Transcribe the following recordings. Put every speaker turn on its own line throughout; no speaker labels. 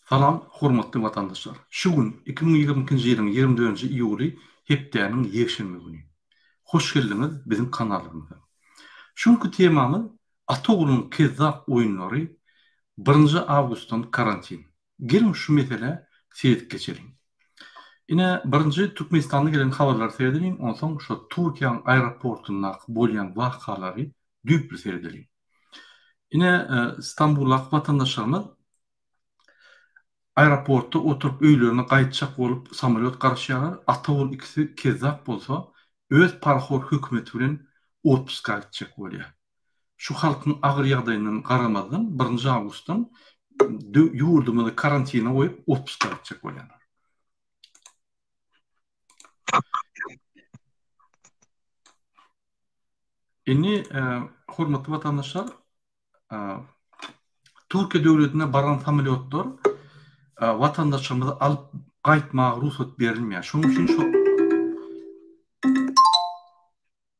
Salam hormatly watandaşlar! Şu gün 2022-nji ýylyň 24-nji iýuly hepdäniň ýekşenbe güni. Hoş geldiňiz biziň kanalymyza. Şu günki temamyz Ata oglunyň kezzap oýunlary birinji awgustdan karantin. Geliň şu meselä seredip geçeliň. Ine birinji Türkmenistandan gelen habarlary seredeliň onsoň şo Türkiýäň aeroportyndaky bolýan wakalary düýpli seredeliň. Ine Stambuldaky watandaşlarymyz aeroportda oturyp öýlerine gaýtjak bolup samolýot garaşýarlar. Ata ogul ikisi kezzap bolsa öz parahor hökümeti bilen otpuska gitjek bolýar. Şu halkyň agyr ýagdaýyndan garamazdan birinji awgustdan ýurdumyzy karantina goýup otpuska gitjek bolýarlar. Indi hormatly watandaşlar Türkiýe döwletine baran samolýotlar watandaşlarymyzy alyp gaýtmaga rugsat berilmeýär. Şonuň üçin şo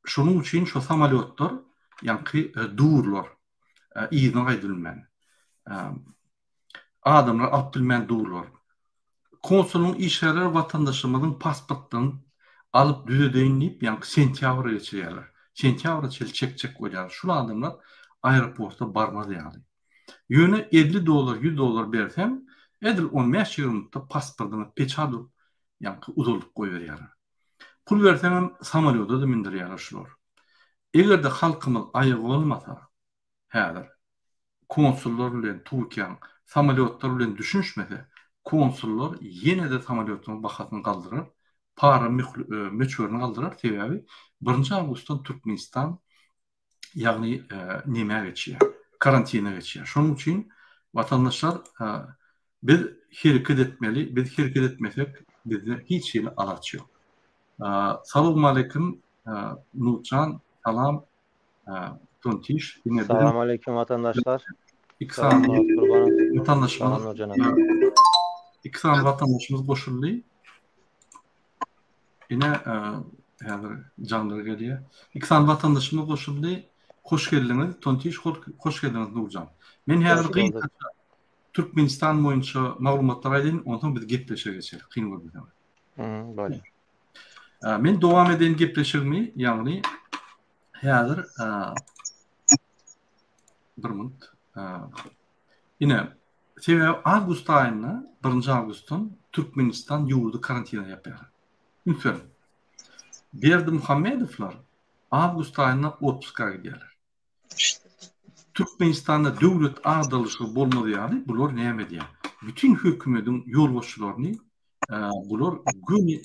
Şonuň üçin şo samolýotlar ýaňky durlar. Yzyna gaýdylmän. Adamlar alyp bilmän durlar. Konsulyň işgärleri watandaşymyzyň pasportlaryny alyp düzedeýin diýip, ýaňky sentýabra geçirýärler. Sentýabra çenli çekjek bolýarlar. Şul adamlar aeroporta barmaz ýaly. Ýöne 50 dollar, 100 dollar berseň, edil on bäş-ýigrimi minutda pasportyňy peçat urup, ýaňky uzaldyp goýberýärler. Pul berseňem samolýoda-da mindirýärler şular. Eger-de halkymyz aýaga galmasa, häzir konsullar bilen Türkiýäň samolýotlar bilen düşünişmese, konsullar ýene-de samolýotlaryň bahasyny galdyrar, para möçberini galdyrar, sebäbi birinji awgustdan Türkmenistan ýagny nämä geçýär, karantina geçýär. Şonuň üçin watandaşlar biz hereket etmeli, biz hereket etmesek bizde hiç hili alaç ýok. Salowmaleýkim Nurjan, salam Tontiş.
Salam aleýkum watandaşlar.
Iki sany watandaşymyz iki sany watandaşymyz goşuldy. Ine häzir jaňlar gelýär. Iki sany watandaşymyz goşuldy. Hoş geldiňiz Tontiş, hoş geldiňiz Nurjan. Men häzir gysgaça Türkmenistan boýunça maglumatlar aýdaýyn, onsoň biz gepleşige geçeris, kyn görmeseňiz.
Bolýar.
Men dowam edeýin gepleşigimi, ýagny häzir bir minut. Ine, sebäbi awgust aýynda, birinji awgustdan Türkmenistan ýurdy karantina ýapýar. Üns beriň. Berdimuhamedowlar awgust aýynda otpuska gidýärler. Türkmenistanda döwlet agdarylyşygy bolmaz ýaly bular näme edýär? Bütin hökümediň ýolbaşçylaryny bular göni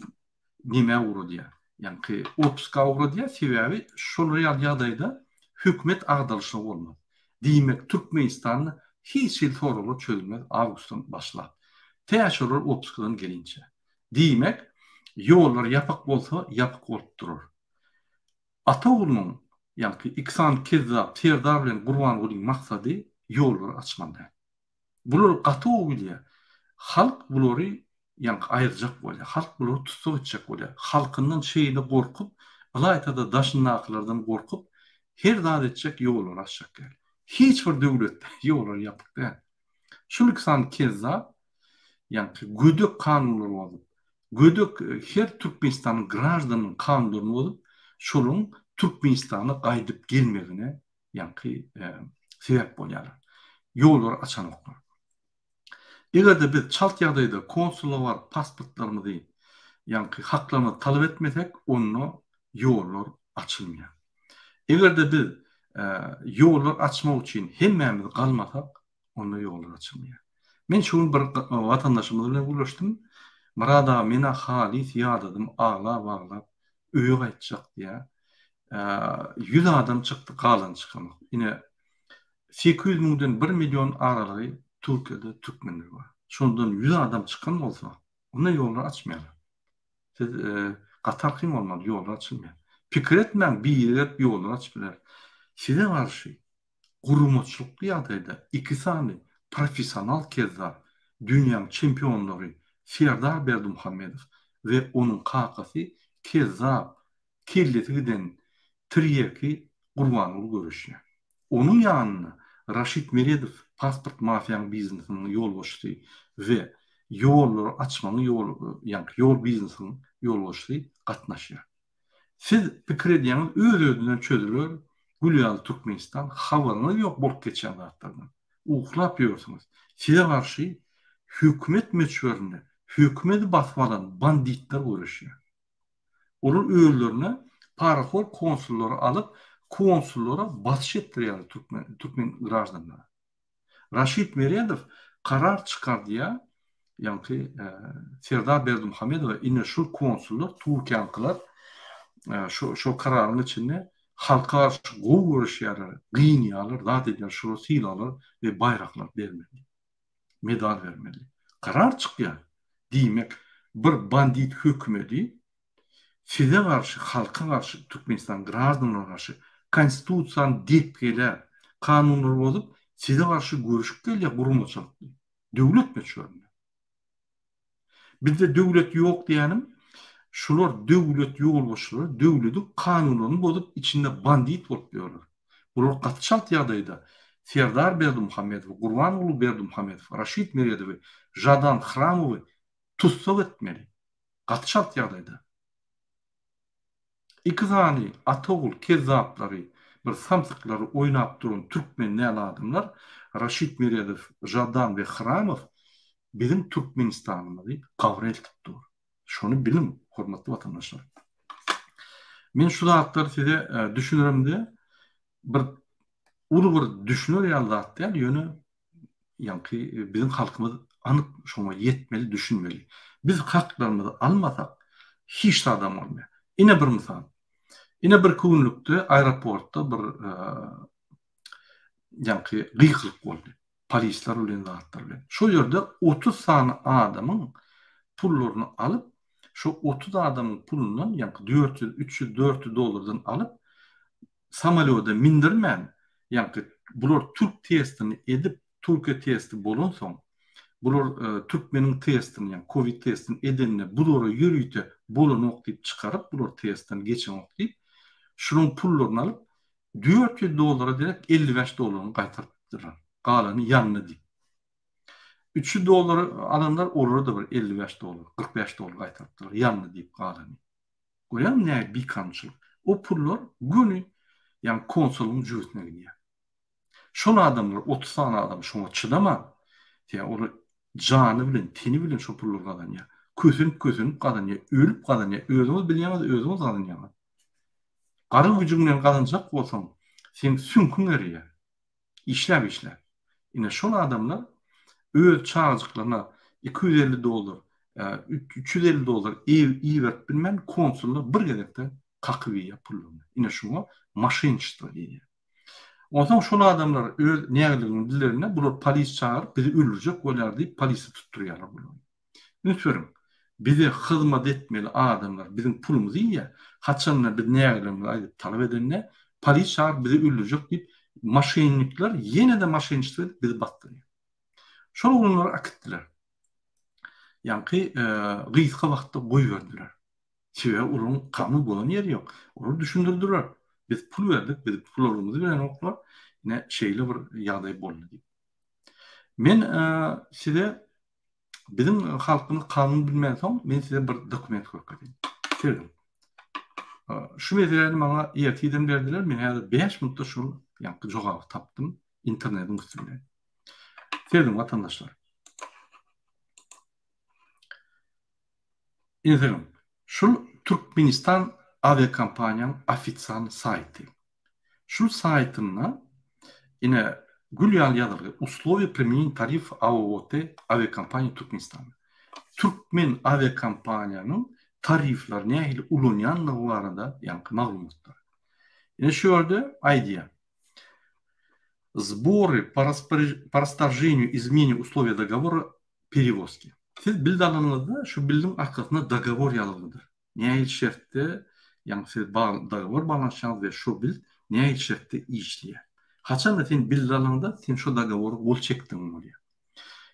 nämä ugradýar? Ýaňky otpuska ugradýar, sebäbi şolar ýaly ýagdaýda hökümet agdarylyşygy bolmaz. Diýmek, Türkmenistanda hiç hili soraglar çözülmez awgustdan başlap. Tä şolar otpuskadan gelinçä. Diýmek, ýollar ýapyk bolsa, ýapyk bolup durar. Ata oglunyň, ýaňky iki sany kezzap Serdar bilen Gurbangulyň maksady ýollary açmaly däl. Bular gaty gowy bilýär. Halk bulary ýaňky aýyrjak bolýar. Halk bulary tussag etjek bolýar. Halkyndan şeýle gorkup, ylaýta-da daşyndakylardan gorkup, her zat etjek ýollary açjak däl. Hiç bir döwletde ýollar ýapyk däl. Şul iki sany kezzap ýaňky gödek kanunlary bozup, gödek her Türkmenistanyň graždanynyň kanunlaryny bozup, şolaryň Türkmenistana gaýdyp gelmegine ýaňky sebäp bolýarlar. Ýollary açanoklar. Eger-de biz çalt ýagdaýda konsula baryp pasportlarymyzy ýaňky haklarymyzy talap etmesek, onda ýollar açylmaýar. Eger-de biz ýollar açmak üçin hemmämiz galmasak, onda ýollar açylmaýar. Men şu gün bir watandaşymyz bilen gürleşdim. Myrat aga, men-ä halys ýadadym, aglap-aglap öýe gaýtjak diýýär. 100 adam çykdy, galany çykanok. Ine, 800 müňden 1 million aralygy Türkiýede türkmenler bar. Şondan 100 adam çykan bolsa, onda ýollar açmaýarlar. Siz gaty arkaýyn bolmaly, ýollar açylmaýar. Pikir etmäň, biri gelip ýollary açyp biler. Size garşy guramaçylykly ýagdaýda iki sany professional kezzap, dünýäň çempionlary Serdar Berdimuhamedow we onuň kakasy kezzap, kellesi giden tirýeki Gurbanguly göreşýär. Onuň ýanynda Raşid Meredow pasport mafiýaň biznesiniň ýolbaşçysy we ýollary açmagyň ýol ýaňky ýol biznesiniň ýolbaşçysy gatnaşýar. Siz pikir edýäňiz öz-özünden çözüler gül ýaly Türkmenistan habaryňyz ýok bolup geçýän zatlardan. Uklap ýörsüňiz. Size garşy hökümet möçberinde hökümedi basyp alan banditler göreşýär. Olar özlerine parahor konsullary alyp, konsullara basyş etdirýärler türkmen türkmen graždanlara. Raşid Meredow karar çykardýar, ýaňky Serdar Berdimuhamedowa ine şul konsullar Türkiýäňkiler şo şo kararyň içinde halka garşy gowy göreşýärler, gynýarlar, zat edýärler, şolara sylaglar we baýraklar bermeli. Medal bermeli. Karar çykýar. Diýmek, bir bandit hökümedi size garşy, halka garşy, Türkmenistan graždanlaryna garşy konstitusiýany depgeläp, kanunlary bozup, size garşy göreşip gelýär guramaçylykly, döwlet möçberinde. Bizde döwlet ýok diýýänim, şular döwlet ýolbaşçylary döwlediň kanunlaryny bozup içinde bandit bolup ýörler. Bular gaty çalt ýagdaýda Serdar Berdimuhamedowy, Gurbanguly Berdimuhamedowy, Raşid Meredowy, Žadan Hramowy tussag etmeli. Gaty çalt ýagdaýda. Iki sany ata-ogul kezzaplary, bir samsyklary oýnap duran türkmen däl adamlar Raşid Meredow, Žadan we Hramow biziň Türkmenistanymyzy gabra eltip dur. Şony biliň, hormatly watandaşlar. Men şu zatlary size düşündiremde bir uly bir düşüner ýaly zat däl, ýöne ýaňky biziň halkymyz anyk şoňa ýetmeli, düşünmeli. Biz haklarymyzy almasak, hiç zadam bolmaýar. Ine bir mysal. Ine birki günlükde aeroportda bir ýaňky gykylyk boldy. Polisler bilen zatlar bilen. Şol ýerde 30 sany adamyň pullaryny alyp, şo 30 adamyň pulundan ýaňky 400, 300, 400 dollardan alyp, samolýoda mindirmän, ýaňky bular türk testini edip, Türkiýe testi bolansoň, bular türkmeniň testini, ýagny covid testini edende bulara ýörite bolanok diýip çykaryp, bular testden geçenok diýip, şularyň pullaryny alyp, 400 dollara derek 55 dollaryny gaýtarypdyrlar. Galany ýandy diýip. 300 dollar alanlar olara-da bir 55 dollar, 45 dollar gaýtarypdyrlar, ýandy diýip galany. Görýäňmi nähili bikanunçylyk. O pullar göni ýagny konsulyň jübüsine gidýär. Şol adamlar 30 sany adam şoňa çydaman, sebäbi olar jany bilen, teni bilen şo pullary gazanýar. Kösenip kösenip gazanýar, ölüp gazanýar. Özüňiz bilýäňiz, özüňiz gazanýaňyz. Gara güjüň bilen gazanjak bolsaň, seň süňküň ereýär. Işläp işläp. Ine şol adamlar öz çagajyklaryna 250 dollar, 350 dollar ew iberip bilmän konsullar bir gezekde kakyp iýýär pullaryny. Ine şuňa maşenniçestvo diýilýär. Onsoň şol adamlar öz nägiligini dillerinde bular polis çagyryp bizi öldürjek bolýar diýip polise tutdurýarlar bulary. Üns beriň, bize hyzmat etmeli adamlar biziň pulumyzy iýýär. Haçanda biz nägiligimizi aýdyp talap edende, polis çagyryp bizi öldürjek diýip, maşennikler ýene-de maşenniçestvo edip bizi basdyrýar. Şol oglanlary äkitdiler. Ýaňky gysga wagtda goýberdiler. Sebäbi olaryň kanun bozan ýeri ýok. Olar düşündirdiler. Biz pul berdik, biz pularymyzy berenoklar. Ine şeýle bir ýagdaý boldy diýip. Men size biziň halkymyz kanun bilmänsoň, men size bir dokument görkezeyim. Serediň. Şu meseläni maňa ertirden berdiler. Men häzir 5 minutda şol ýaňky jogaby tapdym internetiň üsti bilen. Serediň watandaşlar. Ine şul Türkmenistan awiakompaniýanyň ofitsialnyý saýty. Şul saýtynda ine gül ýaly ýazylgy Uslowiýa primeneniýa tarif AOT awiakompaniýa Türkmenistan. Türkmen awiakompaniýanyň tarifleri nähili ulanýanlygy barada ýaňky maglumatlar. Ine şu ýerde aýdýar. Sbory po rastorženiýu izmeni uslowiýa dogovora perewozki. Siz bild alanyňyzda şu bildiň arkasynda dogowor ýazylgydyr. Nähili şertde, ýagny siz dogowor baglanşýaňyz we şo bild nähili şertde işleýär. Haçanda sen bild alaňda sen şo dogowora gol çekdigiň bolýar.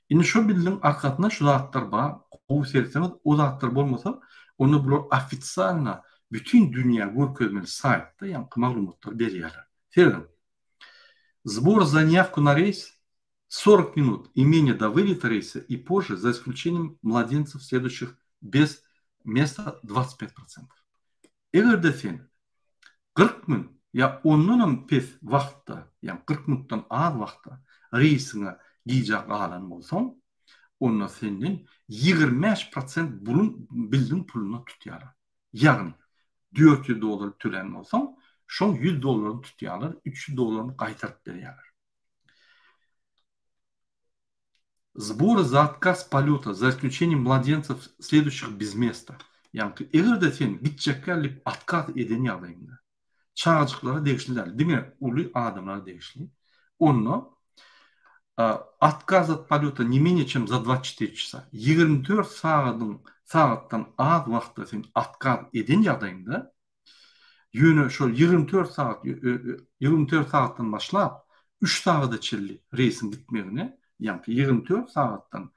Indi şo bildiň arkasynda şu zatlar bar, gowy seretseňiz o zatlar bolmasa onda bular ofitsialno bütin dünýä görkezmeli saýtda ýaňky maglumatlary berýärler. Serediň. Sbor za neýawku na reýs 40 minut i menее do wyleta reýsa i pozже za isklýuçeniýem mladencew sleduşih bez mesta 25 prosentov. Eger-de sen 40 min ýa ondanam pes wagtda, ýagny 40 minutdan az wagtda reýsiňe gijä galan bolsaň, onda senden 25 prosent buluň bildiň puluny tutýarlar. Ýagny 400 dollar tölän bolsaň, şoň 100 dollaryny tutýarlar, 300 dollaryny gaýtaryp berýärler. Sbory za otkaz polýota za isklýuçeniýem mladencew sleduşih bez mesta. Ýagny eger-de sen gitjekkä diýip otkaz eden ýagdaýyňda, çagajyklara degişli däl, diňe uly adamlara degişli, onda otkaz ot polýota ne menее çem za 24 çasa, 24 sagadyň sagatdan az wagtda sen otkaz eden ýagdaýyňda, Ýöne şol 24 sagat, 24 sagatdan başlap, üç sagada çenli reýsiň gitmegine, ýagny 24 sagatdan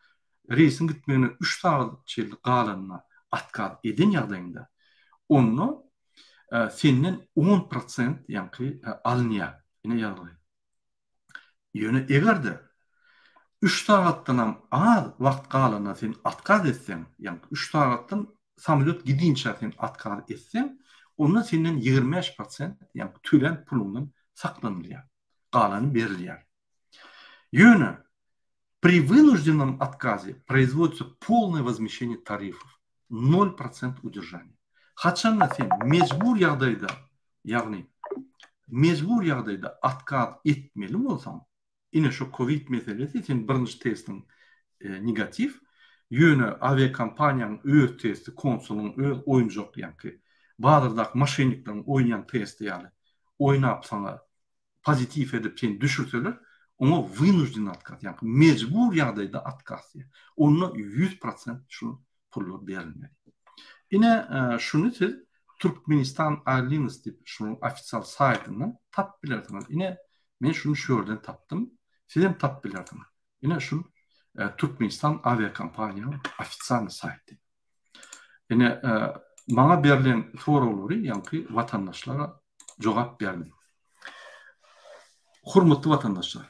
reýsiň gitmegine üç sagada çenli galanyna otkaz eden ýagdaýyňda, onda senden on prosent ýagny alynýar. Ine ýazgy. Ýöne eger-de üç sagatdanam az wagt galanda sen otkaz etseň, ýagny üç sagatdan samolýot gidinçä sen otkaz etseň, onda senden 25 prosent, ýagny tölän puluňdan saklanylýar. Galany berilýär. Ýöne pri wynujdennom otkaze proizwodится polnoe wozmeşeniýe tarifow, nol prosent uderžaniýe. Haçanda sen mejbur ýagdaýda Ýagny, mejbur ýagdaýda otkaz etmeli bolsaň, ine şu kowid meselesi, sen birinji testiň negatiw, ýöne awiakompaniýaň öz testi, konsulyň öz oýunjak ýaňky bazardaky moşennikleriň oýnaýan testi ýaly oýnap saňa pozitiw edip seni düşürseler, oňa wynujden otkaz, ýagny mejbur ýagdaýda otkaz diýýär. Onda 100% şu pullar berilmeli. Ine, şuny siz Türkmenistan Airlines diýip şunuň ofisial saýtyndan tapyp bilersiňiz. Ine, men şuny şu ýerden tapdym. Siz hem tapyp bilersiňiz. Ine şu Türkmenistan awiakompaniýanyň ofisialnyý saýty. Ine, maňa berlen soraglary ýaňky watandaşlara jogap berdim. Hormatly watandaşlar,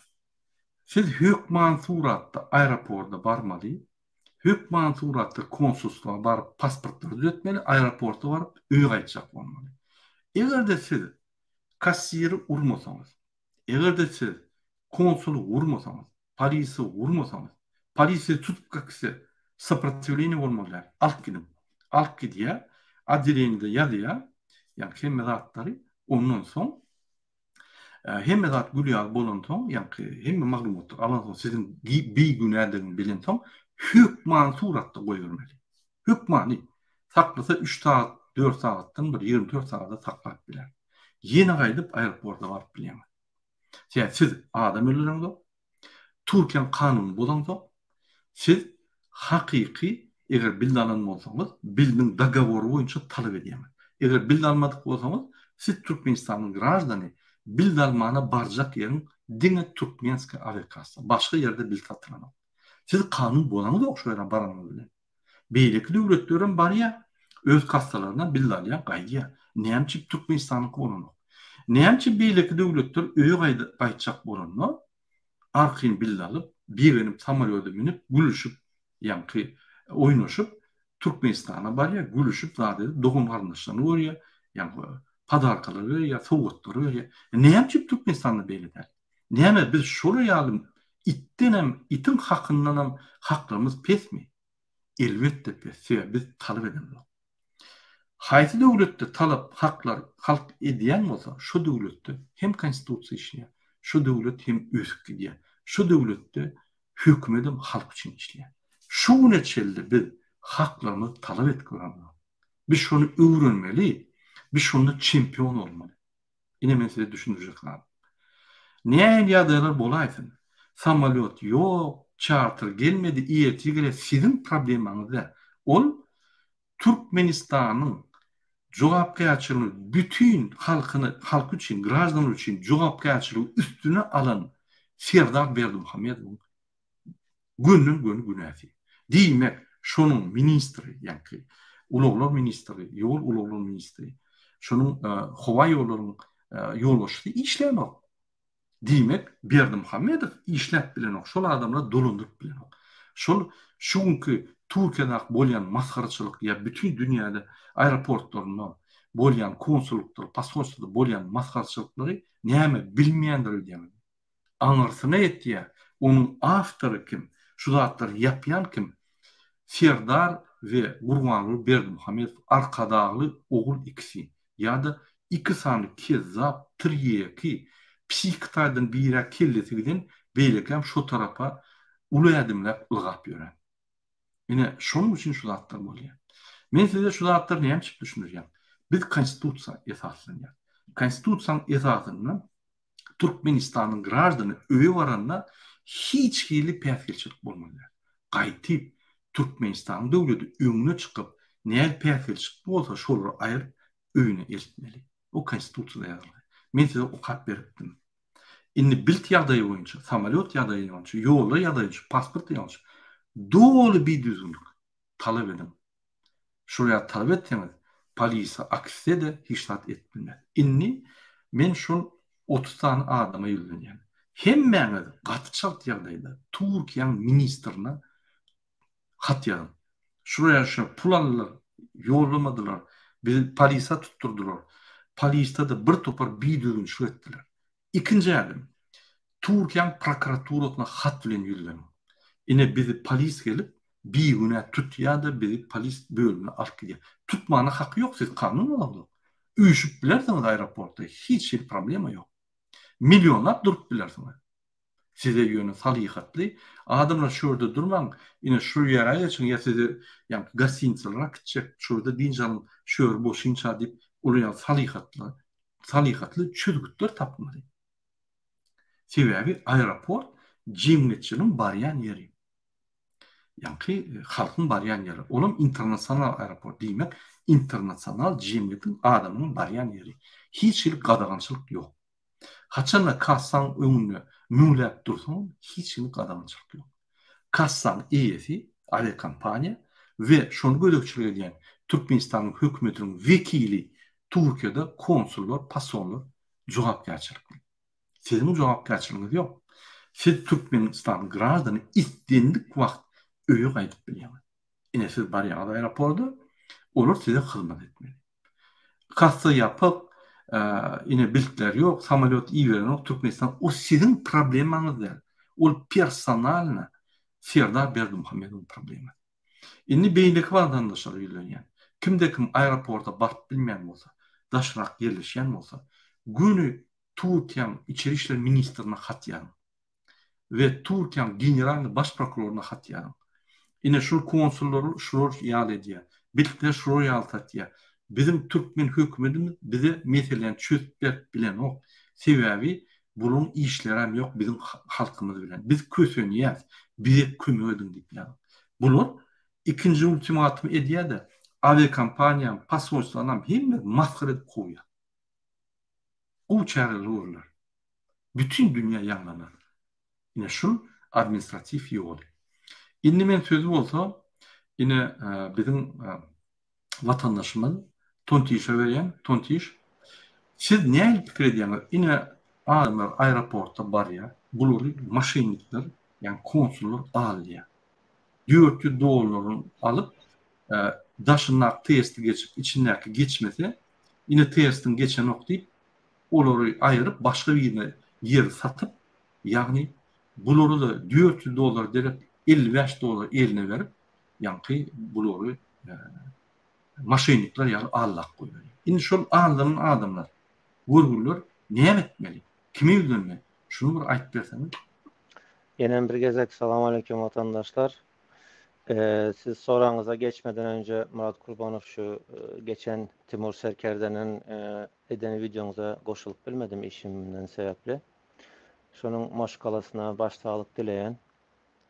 siz hökman suratda aeroporda barmaly, hökman suratda konsulstwa baryp pasportlary düzetmeli, aeroporta baryp öýe gaýtjak bolmaly. Eger-de siz kassiri urmasaňyz, Eger-de siz konsuly urmasaňyz, polisi urmasaňyz, polis sizi tutup gitse, soprotiwleniýe bolmaly däl, alyp gidiň. Alyp gidýär, otdeleniýede ýazýar, ýaňky hemme zatlary, ondan soň hemme zat gül ýaly bolansoň, ýaňky hemme maglumatlary alansoň, siziň bigünädigiňizi bilensoň, hökmany suratda goýbermeli. Hökmany. Saklasa üç sagat, dört sagatdan bir 24 sagada saklap biler. Ýene gaýdyp aeroporta baryp bilýäňiz. Sebäbi siz adam öldüreňzok, Türkiýäň kanunyny bozaňzok, siz hakyky eger bild alan bolsaňyz, bildiň dogowory boýunça talap edýäňiz. Eger bild almadyk bolsaňyz, siz Türkmenistanyň graždany, bild almana barjak ýeriň diňe türkmenskiý awiakassa, başga ýerde bild satylanok. Siz kanun bozaňyzok şo ýere baranyňyz bilen. Beýleki döwletlerem barýar, öz kassalaryna bill alýar, gaýdýar. Näme üçin Türkmenistanyňky bolanok? Näme üçin beýleki döwletler öýe gaýtjak bolanda, arkaýyn bill alyp, begenip samolýoda münüp, gülüşip, ýaňky oýnaşyp Türkmenistana barýar, gülüşip zat edip, dogan-garyndaşlaryny görýär, ýaňky podarkalar berýär, sowgatlar berýär. Näme üçin Türkmenistanda beýle däl? Näme biz şolar ýaly itdenem, itiň hakyndanam haklarymyz pesmi? Elbetde pes, sebäbi biz talap edemzok. Haýsy döwletde talap, haklar halk edýän bolsa, şo döwletde hem konstitusiýa işleýär, şo döwlet hem ösüp gidýär, şo döwletde hökümedem halk üçin işleýär. Şu güne çenli biz haklarymyzy talap edip göremzok. Biz şony öwrenmeli, biz şonda çempion bolmaly. Ine men size düşündirjek zadym. Nähili ýagdaýlar bolaýsyn. Samolýot ýok, çarter gelmedi, ertir geler siziň problemaňyz däl. Ol Türkmenistanyň jogapkärçiligini bütin halkyny halky üçin, graždanlar üçin jogapkärçiligi üstüne alan Serdar Berdimuhamedowyň gönden-göni günäsi. Diýmek, şonuň ministri, ýaňky ulaglar ministri, ýol ulaglar ministri, şonuň howa ýollaryň ýolbaşçysy işlänok. Diýmek, Berdimuhamedow işläp bilenok, şol adamlar dolandyryp bilenok. Şol şu günki Türkiýedäki bolýan masgaraçylyk ýa bütin dünýäde aeroportlarynda bolýan konsullykda, posolstwada bolýan masgaraçylyklary näme bilmeýändir öýdýäňizmi? Aňyrsyna ýetýär. Onuň awtory kim? Şu zatlary ýapýan kim? Serdar we Gurbanguly Berdimuhamedow Arkadagly ogul ikisi ýa-da iki sany kezzap, tirýeki, psihiki taýdan birä kellesi giden, beýlekäm şo tarapa uly ädimläp ylgap ýören. Ine, şonuň üçin şu zatlar bolýar. Men size şu zatlary näme üçin düşündirýän? Biz Konstitusiýa esaslanýar. Konstitusiýanyň esasynda Türkmenistanyň graždany öýe baranda hiç hili päsgelçilik bolmaly däl. Gaýtyp, Türkmenistanyň döwleti öňüne çykyp, näl päsgelçilik bolsa şolary aýryp öýüne eltmeli. O Konstitusiýada ýazylgy. Men size okap beripdim. Indi bilt ýagdaýy boýunça, samolýot ýagdaýy boýunça, ýollar ýagdaýy boýunça, pasport ýagdaýy boýunça doly bidüzgünlik talap ediň. Şol ýaly talap etseňiz, polisiýa akse-de hiç zat edip bilmez. Indi men şol 30 sany adama ýüzlenýän. Hemmäňiz gaty çalt ýagdaýda Türkiýäň ministrine hat ýazyň. Şular ýaly şular pul aldylar, ýollamadylar, bizi polisiýa tutdurdylar. Polisiýada bir topar bidüzgünçilik etdiler. Ikinji ädim, Türkiýäň prokuraturasyna hat bilen ýüzleniň. Ine bizi polis gelip bigünä tutýa-da bizi polis bölümine alyp gidýär. Tutmana haky ýok siz kanun bozaňzok. Üýşüp bilersiňiz aeroportda hiç hili problema ýok. Millionlap durup bilersiňiz. Size ýöne salyhatly adamlar şu ýerde durmaň, ine şu ýere geçiň ýa sizi ýaňky gostinitsalara äkitjek, şu ýerde dynç alyň, şu ýer boşynça diýip olar ýaly salyhatly salyhatly çözgütler tapmaly. Sebäbi aeroport jemgyýetçiligiň barýan ýeri. Ýaňky halkyň barýan ýeri. Olam internasional aeroport diýmek, internasional jemgyýetiň adamynyň barýan ýeri. Hiç hili gadagançylyk ýok. Haçanda kassaň öňünde müňläp dursaňam hiç hili gadagançylyk ýok. Kassaň eýesi, awiakompaniýa we şony gözegçilik edýän Türkmenistanyň hökümetiniň wekili Türkiýede konsullar, posollar jogapkärçilikli. Siziň jogapkärçiligiňiz ýok. Siz Türkmenistanyň graždany islendik wagt öýe gaýdyp bilýäňiz. Ine siz barýaňyz aeroporda, olar size hyzmat etmeli. Kassa ýapyk, ine biltler ýok, samolýot iberenok Türkmenistan. O siziň problemaňyz däl. Ol personalno Serdar Berdimuhamedowyň problemasy. Indi beýleki watandaşlara ýüzlenýän. Kimde-kim aeroporta baryp bilmeýän bolsa, daşrak ýerleşýän bolsa, göni Türkiýäň içeri işler ministrine hat ýazyň. We Türkiýäň generalnyý baş prokuroryna hat ýazyň. Ine şul konsullar şular ýaly edýär. Biletler şular ýaly satýar. Biziň türkmen hökümetimiz bize meseläni çözüp berip bilenok. Sebäbi bularyň işlerem ýok biziň halkymyz bilen. Biz kösenýäs. Bize kömek ediň diýip ýazyň. Bular ikinji ultimatum edýär-de, awiakompaniýam, posolstwanam hemme masgara edip kowýar. Gowy çäreler görüler. Bütin dünýä ýaňlanar. Ine şul administratiw ýoly. Indi men sözi bolsa ine biziň watandaşymyz Tontişe berýän. Tontiş, siz nähili pikir edýäňiz? Ine adamlar aeroporta barýar, bulary maşennikler, ýagny konsullar alýar. 400 dollaryny alyp, daşyndaky testi geçip, içindäki geçmese, ine testiň geçenok diýip, olary aýyryp başga birine ýeri satyp, ýagny bulary-da 400 dollara derek 55 dollar eline berip, ýaňky bulary maşennikler ýaly aldap goýberýär. Indi şol aldanan adamlar, görgüliler näme etmeli? Kime ýüzlenmeli? Şuny bir aýdyp berseňiz.
Ýenem bir gezek Salam Aleýkum watandaşlar. Siz soragyňyza geçmeden önce Murat Kurbanow şu geçen Timur Serkerdeniň eden wideoňyza goşulyp bilmedim işimden sebäpli. Şonuň maşgalasyna baş saglyk dileýän.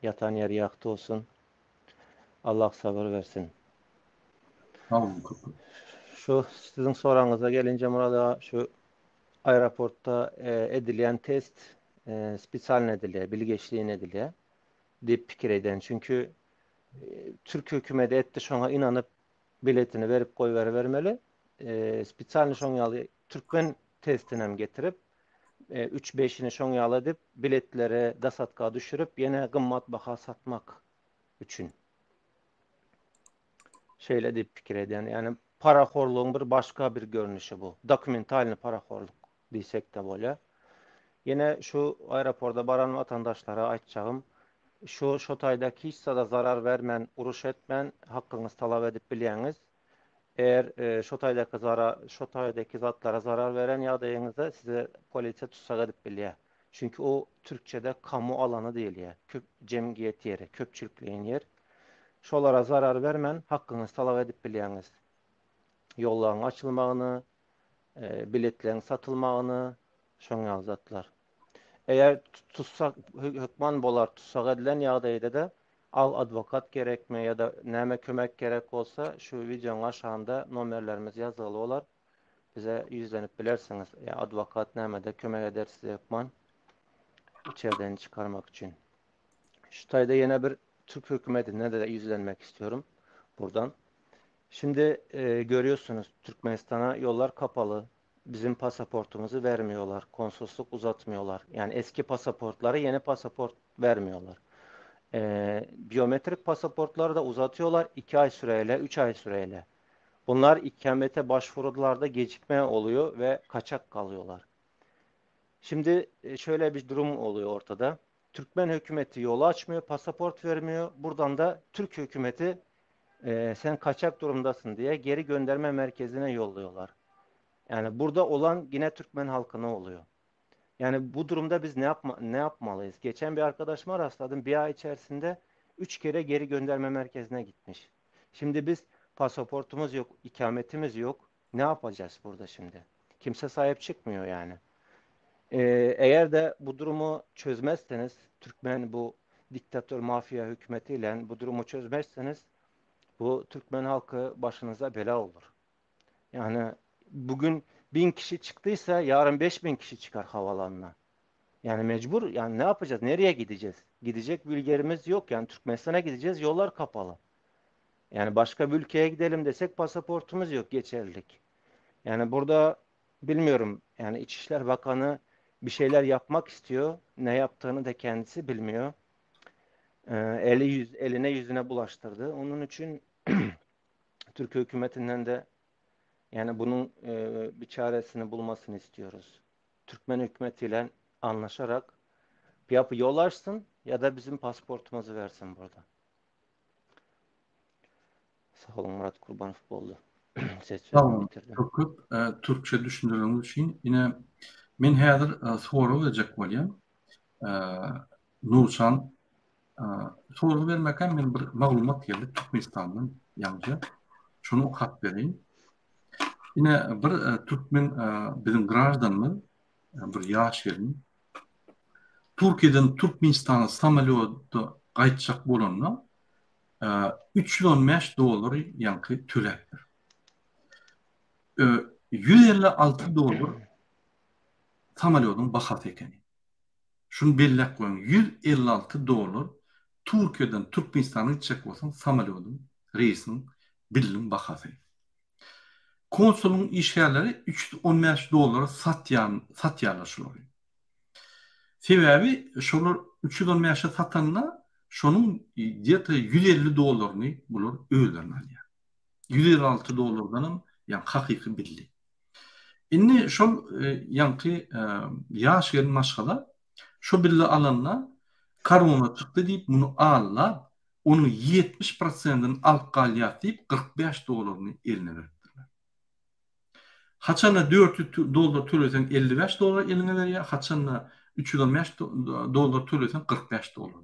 Ýatan ýeri ýagty bolsun. Allah sabyr bersin.
Sag boluň köp köp.
Şu siziň soragyňyza gelince Murat aga şu aeroportda edilýän test spesialny edilýär, bilgeşleýin edilýär diýip pikir edýän. Çünki türk hökümeti etdi şoňa inanyp biletini berip goýberibermeli. Spesialny şoň ýaly türkmen testinem getirip. Üç-beşini şoň ýaly edip, biletleri dosadka düşürip, ýene gymmat baha satmak üçin. Şeýle diýip pikir edýän. Ýagny parahorlugyň bir başga bir görnüşi bu. Dokumentalnyý parahorluk diýsek-de bolýar. Ýene şu aeroporda baran watandaşlara aýtjagym, şu şo taýda hiç zada zarar bermän, uruş etmän hakyňyzy talap edip bilýäňiz. Eger şo taýdaky zara şo taýdaky zatlara zarar beren ýagdaýyňyzda sizi polisiýa tussag edip bilýär. Çünki o türkçede kamu alany diýilýär. Köp jemgyýet ýeri, köpçülikleýin ýer. Şolara zarar bermän hakyňyzy talap edip bilýäňiz. Ýollaryň açylmagyny, biletleriň satylmagyny, şoň ýaly zatlar. Eger tussag hökman bolar tussag edilen ýagdaýda-da al adwokat gerekmi ýa-da näme kömek gerek bolsa şu wideoň aşagynda nomerlerimiz ýazgyly bolar. Bize ýüzlenip bilersiňiz. Ýa adwokat nämede kömek eder size hökman içerden çykarmak üçin. Şu taýda ýene bir türk hökümetine de ýüzlenmek istiyorum buradan. Şimdi e, görüyorsunuz Türkmenistana ýollar kapaly. Bizim pasaportumuzy vermiyorlar. Konsolosluk uzatmıyorlar. Yani eski pasaportlara yeni pasaport vermiyorlar. E, biyometrik pasaportları da uzatıyorlar 2 ay süreyle, 3 ay süreyle. Bunlar ikamete başvurularda gecikme oluyor ve kaçak kalıyorlar. Şimdi e, şöyle bir durum oluyor ortada. Türkmen hükümeti yolu açmıyor, pasaport vermiyor. Buradan da Türk hükümeti e, sen kaçak durumdasın diye geri gönderme merkezine yolluyorlar. Yani burada olan yine Türkmen halkına oluyor. Yani bu durumda biz ne yapma, ne yapmalıyız? Geçen bir arkadaşıma rastladım. Bir ay içerisinde 3 kere geri gönderme merkezine gitmiş. Şimdi biz pasaportumuz yok, ikametimiz yok. Ne yapacağız burada şimdi? Kimse sahip çıkmıyor yani. Ee, eğer de bu durumu çözmezseniz, Türkmen bu diktatör mafya hükümetiyle bu durumu çözmezseniz bu Türkmen halkı başınıza bela olur. Yani bugün 1000 kişi çıktıysa yarın 5000 kişi çıkar havalanına. Yani mecbur yani ne yapacağız? Nereye gideceğiz? Gidecek bir yerimiz yok. Yani Türkmenistan'a gideceğiz. Yollar kapalı. Yani başka bir ülkeye gidelim desek pasaportumuz yok geçerlilik. Yani burada bilmiyorum. Yani İçişler Bakanı bir şeyler yapmak istiyor. Ne yaptığını da kendisi bilmiyor. Ee, eli yüz, eline yüzüne bulaştırdı. Onun için Türk hükümetinden de yani bunun e, bir çaresini bulmasını istiyoruz. Türkmen hükümetiyle anlaşarak yapı yol açsın ya da bizim pasaportumuzu versin burada. Sag boluň Murat Kurbanow boldy. Ses
Sag
sözümi
boluň.
bitirdim.
Köp köp e, türkçe düşündireniňiz üçin. Ine men häzir e, sorag berjek bolýan. E, Nurşan e, sorag bermekän men bir maglumat geldi Türkmenistandan ýaňyja. Şony okap bereýin. Ine bir e, türkmen e, biziň graždanymyz e, bir ýaş gelin Türkiýeden Türkmenistana samolýotda gaýtjak bolanda 315 dollary ýaňky töläpdir. 156 dollar samolýodyň bahasy ekeni. Şuny belläp goýuň, 156 dollar Türkiýeden Türkmenistana gitjek bolsaň samolýodyň, reýsiň, biliniň bahasy. Konsulyň işgärleri 315 dollara satýan, satýarlar şulary. Sebäbi şolar 315-e satanda şonuň gde-to 150 dollaryny bular özlerine alýar. 156 dollardanam ýa hakyky billi. Indi şol ýaňky ýaş gelin maşgala şo billi alanda korona çykdy diýip muny aldap onuň 70 prosentini alyp galýas diýip 45 dollaryny eline beripdirler. Haçanda 400 dollar töleseň 55 dollar eliňe berýär, haçanda 315 dollar töleseň 45 dollar.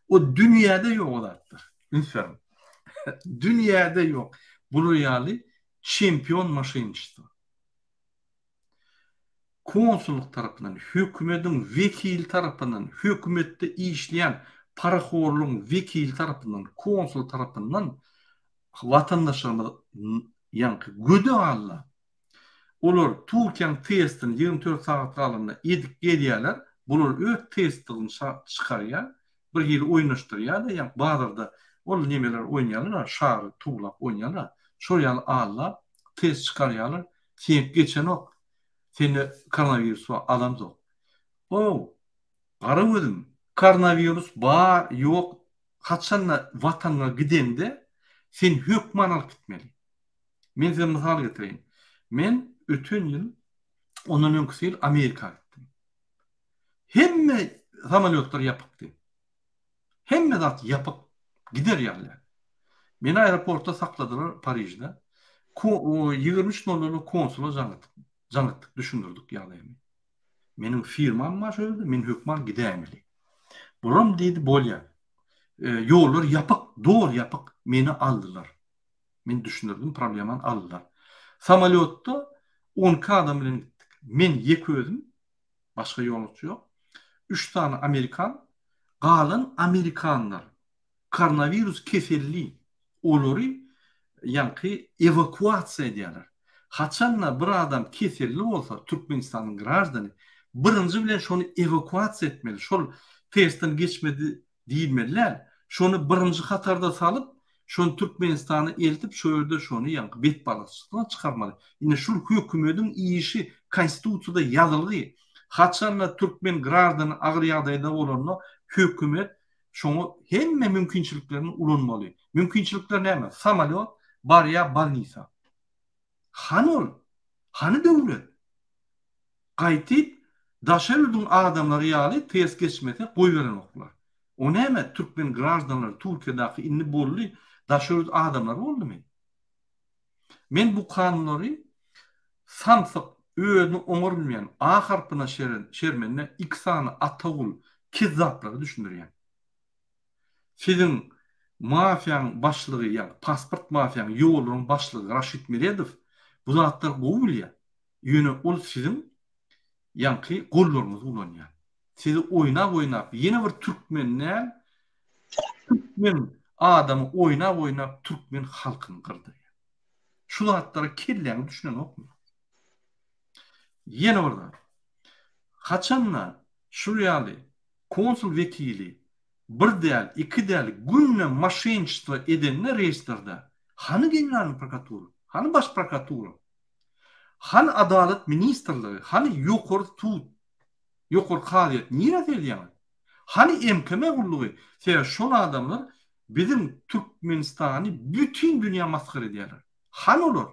O dünýäde ýok o zatlar. Üns beriň. Dünýäde ýok. Bular ýaly çempion maşenniçestvo. Konsullyk tarapyndan, hökümediň wekili tarapyndan, hökümetde işleýän parahorlygyň wekili tarapyndan, konsul tarapyndan watandaşlarymyz ýaňky gödek alla. Olar Türkiýäň testini 24 sagat galanda edip gelýärler. Bular öz testini çykarýar. Bir hili oýnaşdyrýar-da, ýaňky bazarda ol nemeler oýnaýarlar, şary towlap oýnaýarlar. Şol ýaly alla test çykarýarlar. Seňki geçenok. Sende koronawirus bar, alamzok. How, gara gözüm, koronawirus bar, ýok, haçanda watanyňa gideňde sen hökman alyp gitmeli. Men size mysal getireýin. Men öten ýyl, ondan öňküsi ýyl Amerika gitdim. Hemme samolýotlar ýapykdy. Hemme zat ýapyk, gider ýaly däl. Meni aeroportda sakladylar Parižde. 23 nol nolda konsula jaň etdik, jaň etdik, düşündirdik ýagdaýymy. Meniň firmam bar şo ýerde, men hökman gidäýmeli. Bulam diýdi, bolýar. Ýollar ýapyk, doly ýapyk, meni aldylar. Men düşündirdim, problemany aldylar. Samolýotda 12 adam bilen gitdik. Men ýeke özüm, başga ýolagçy ýok. Üç sany amerikan, galan amerikanlar koronawirus keselli, olary ýaňky ewakuasiýa edýärler. Haçanda bir adam keselli bolsa, Türkmenistanyň graždany, birinji bilen şony ewakuasiýa etmeli. Şol testden geçmedi diýilmeli däl. Şony birinji hatarda salyp, şony Türkmenistana eltip, şo ýerde şony ýaňky betbagtçylykdan çykarmaly. Ine şul hökümediň işi konstitusiýada ýazylgy. Haçanda türkmen graždany agyr ýagdaýda bolanda hökümet şoňa hemme mümkinçiliklerini ulanmaly. Mümkinçilikler näme? Samolýot barýar bolnisa. Hany ol? Hany döwlet? Gaýtyp daşary ýurduň adamlary ýaly test geçmese goýberenoklar. O näme türkmen graždanlary Türkiýedaky indi boldy daşary ýurt adamlary boldumy? Men bu kanunlary samsyk özüni oňarbilmeýän A harpyna şermende iki sany Atagul kezzaplara düşündirýän. Siziň mafiýaň başlygy ýagny pasport mafiýaň ýollaryň başlygy Raşid Meredow bu zatlary gowy bilýär. Ýöne ol siziň ýaňky gollaryňyzy ulanýar. Sizi oýnap oýnap ýene bir türkmen däl türkmen adamy oýnap oýnap türkmen halkyny gyrdyrýar. Şu zatlara kelläňiz düşünenokmy? Ýene bir zat. Haçanda şul ýaly konsul wekili bir däl, iki däl günde moşenniçestvo edende reýestrde hany generalnyý prokuratura, hany baş prokuratura, hany adalat ministrligi, hany ýokary sud, ýokary kazyýet nirä seredýäňiz? Hany MKM gullugy? Sebäbi şol adamlar biziň Türkmenistany bütin dünýä masgara edýärler. Hany olar?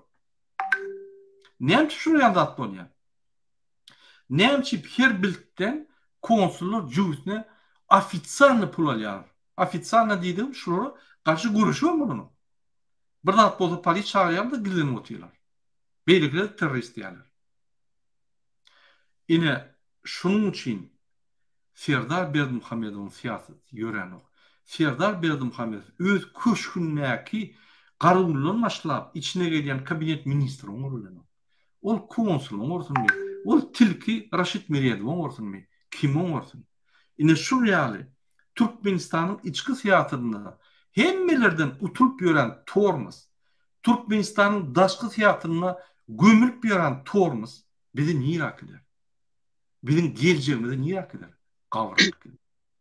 Näme üçin şular ýaly zat bolýar? Näme üçin her biltden konsullar jübüsine ofitsialny pul alýarlar? Ofitsialny diýdigim şulara garşy göreşibem bolanok. Bir zat bolsa polis çagyrýarlar-da gizlenip otyrlar. Beýlekiler terrorist diýýärler. Ine şunuň üçin Serdar Berdimuhamedowyň syýasaty ýöränok. Serdar Berdimuhamedow öz köşgündäki garawuldan başlap içine gelýän kabinet ministri oňarybilenok. Ol konsul oňarsynmy, ol tilki Raşid Meredow oňarsynmy, kim oňarsyn? Ine şul ýaly Türkmenistanyň içki syýasatynda hemmelerden utulyp ýören tormos, Türkmenistanyň daşky syýasatynda gömülip ýören tormos bizi nirä äkider? Biziň geljegimizi nirä äkider? Gabra äkider.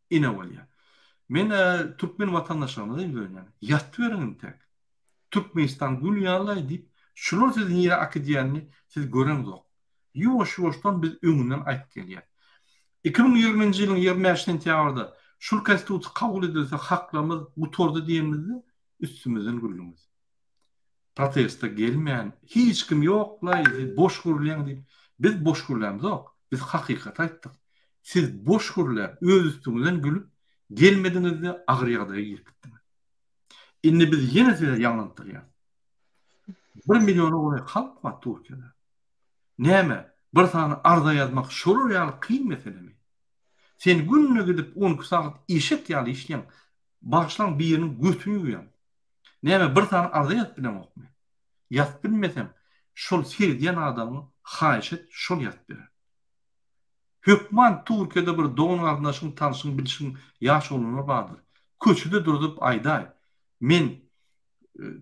Ine bolýar. Men türkmen watandaşlarymyza ýüzlenýän. Ýatyberiň intäk. Türkmenistan gül ýaly diýip, şular sizi nirä äkidýänini siz göreňzok. Ýuwaş-ýuwaşdan biz öňünden aýdyp gelýäs. 2020-nji ýylyň 25 sentýabrda şul konstitusiýa kabul edilse haklarymyz gutardy diýenimizde üstümizden güldüňiz. Proteste gelmän, hiç kim ýok-laý, siz boş gürleýäň diýip, biz boş gürlämzok, biz hakykaty aýtdyk. Siz boş gürläp, öz üstüňizden gülüp, gelmediňiz-de agyr ýagdaýa girip gitdiňiz. Indi biz ýene size ýaňlantdyrýas. Bir milliona golaý halk bar Türkiýede. Näme, bir sany arza ýazmak şolar ýaly kyn meselemi? Sen günde gidip 12 sagat eşek ýaly işleýäň, bagyşlaň biriniň götüni ýuwýaň. Näme bir sany arza ýazyp bileňokmy? Ýazyp bilmeseň, şol seredýän adamyňa haýyş et, şol ýazyp berer. Hökman Türkiýede bir dogan-garyndaşyň, tanşyň, bilşiň ýaş oglanlar bardyr. Köçede durzup aýdaý, men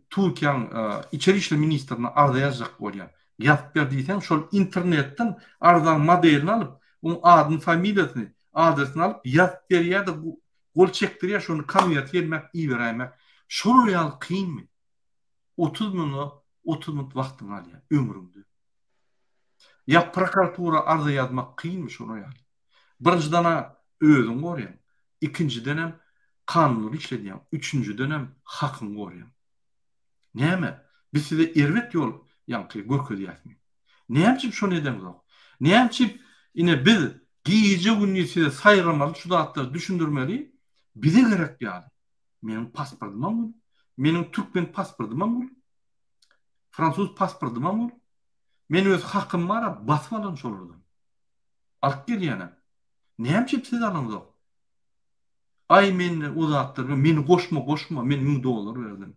Türkiýäň içeri işler ministrine arza ýazjak bolýan. Ýazyp ber diýseň, şol internetden arzaň modelini alyp, oň adyny, familiýasyny, adresini alyp ýazyp berýär-de, gol çekdirýär, şony konwerte ýelmäp iberäýmek. Şolar ýaly kynmy? 30 müňe 30 minut wagtyňy alýar ömrüňde. Ýa prokuratura arza ýazmak kynmy şolar ýaly? Birinjiden-ä özüňi goraýaň, ikinjidenem kanunlary işledýäň, üçünjidenem hakyňy goraýaň. Näme, biz size erbet ýol ýaňky görkezýäsmi? Näme üçin şony edeňzok? Näme üçin ine biz gije-gündiz size saýramaly, şu zatlary düşündirmeli, bize gerek ýaly. Meniň pasportymam gul, meniň türkmen pasportymam gul, fransuz pasportymam gul. Men öz hakym bar-a, basyp alan şolardan. Alyp gelýänem. Näme üçin siz alaňzok? Aý men o zatlar meni goşma goşma men 1000 dollar berdim.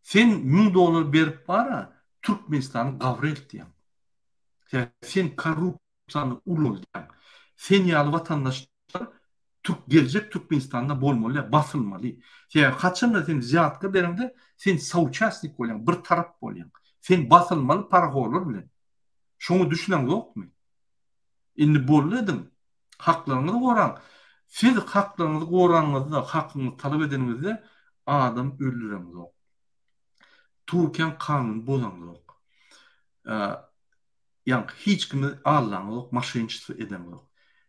Sen 1000 dollar berip bara Türkmenistany gabra eltýäň. Sen, sen korrupsiýany ulaldýaň. Sen ýaly watandaşlar Türk geljek Türkmenistanda bolmaly ýa basylmaly. Sebäbi haçanda sen wzýatka bereňde sen souçastnik bolýaň, bir tarap bolýaň. Sen basylmaly parahorlar bilen. Şoňa düşüneňzokmy? Indi boldy ediň. Haklaryňyzy goraň. Siz haklaryňyzy goranyňyzda, hakyňyzy talap edeniňizde adam öldüreňzok. Türkiýäň kanunyny bozaňzok. Ýaňky hiç kimi aldaňyzok, maşenniçestvo edeňzok.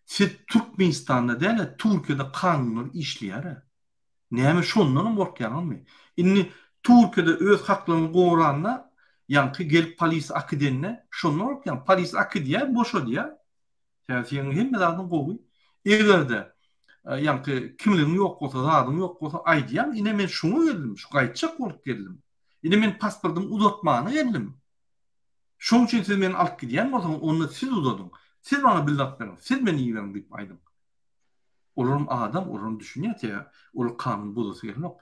Siz Türkmenistanda däl-de Türkiýede kanunlar işleýär-ä. Näme şondanam gorkýaňyzmy? Indi Türkiýede öz haklaryňy goranda ýaňky gelip polis akidende şondan gorkýaň. Polis akidýär, boşadýar. Sebäbi seniň hemme zadyň gowy. Eger-de ýaňky kimligiň ýok bolsa, zadyň ýok bolsa aýdýaň, ine men şuňa geldim, şu gaýtjak bolup geldim. Ine men pasportymy uzatmana geldim. Şoň üçin siz meni alyp gidýän bolsaňyz, onda siz uzadyň. Siz maňa bilet beriň, siz meni iberiň diýip aýdyň. Olaram adam, olaram düşünýär, sebäbi olar kanun bozasy gelenok.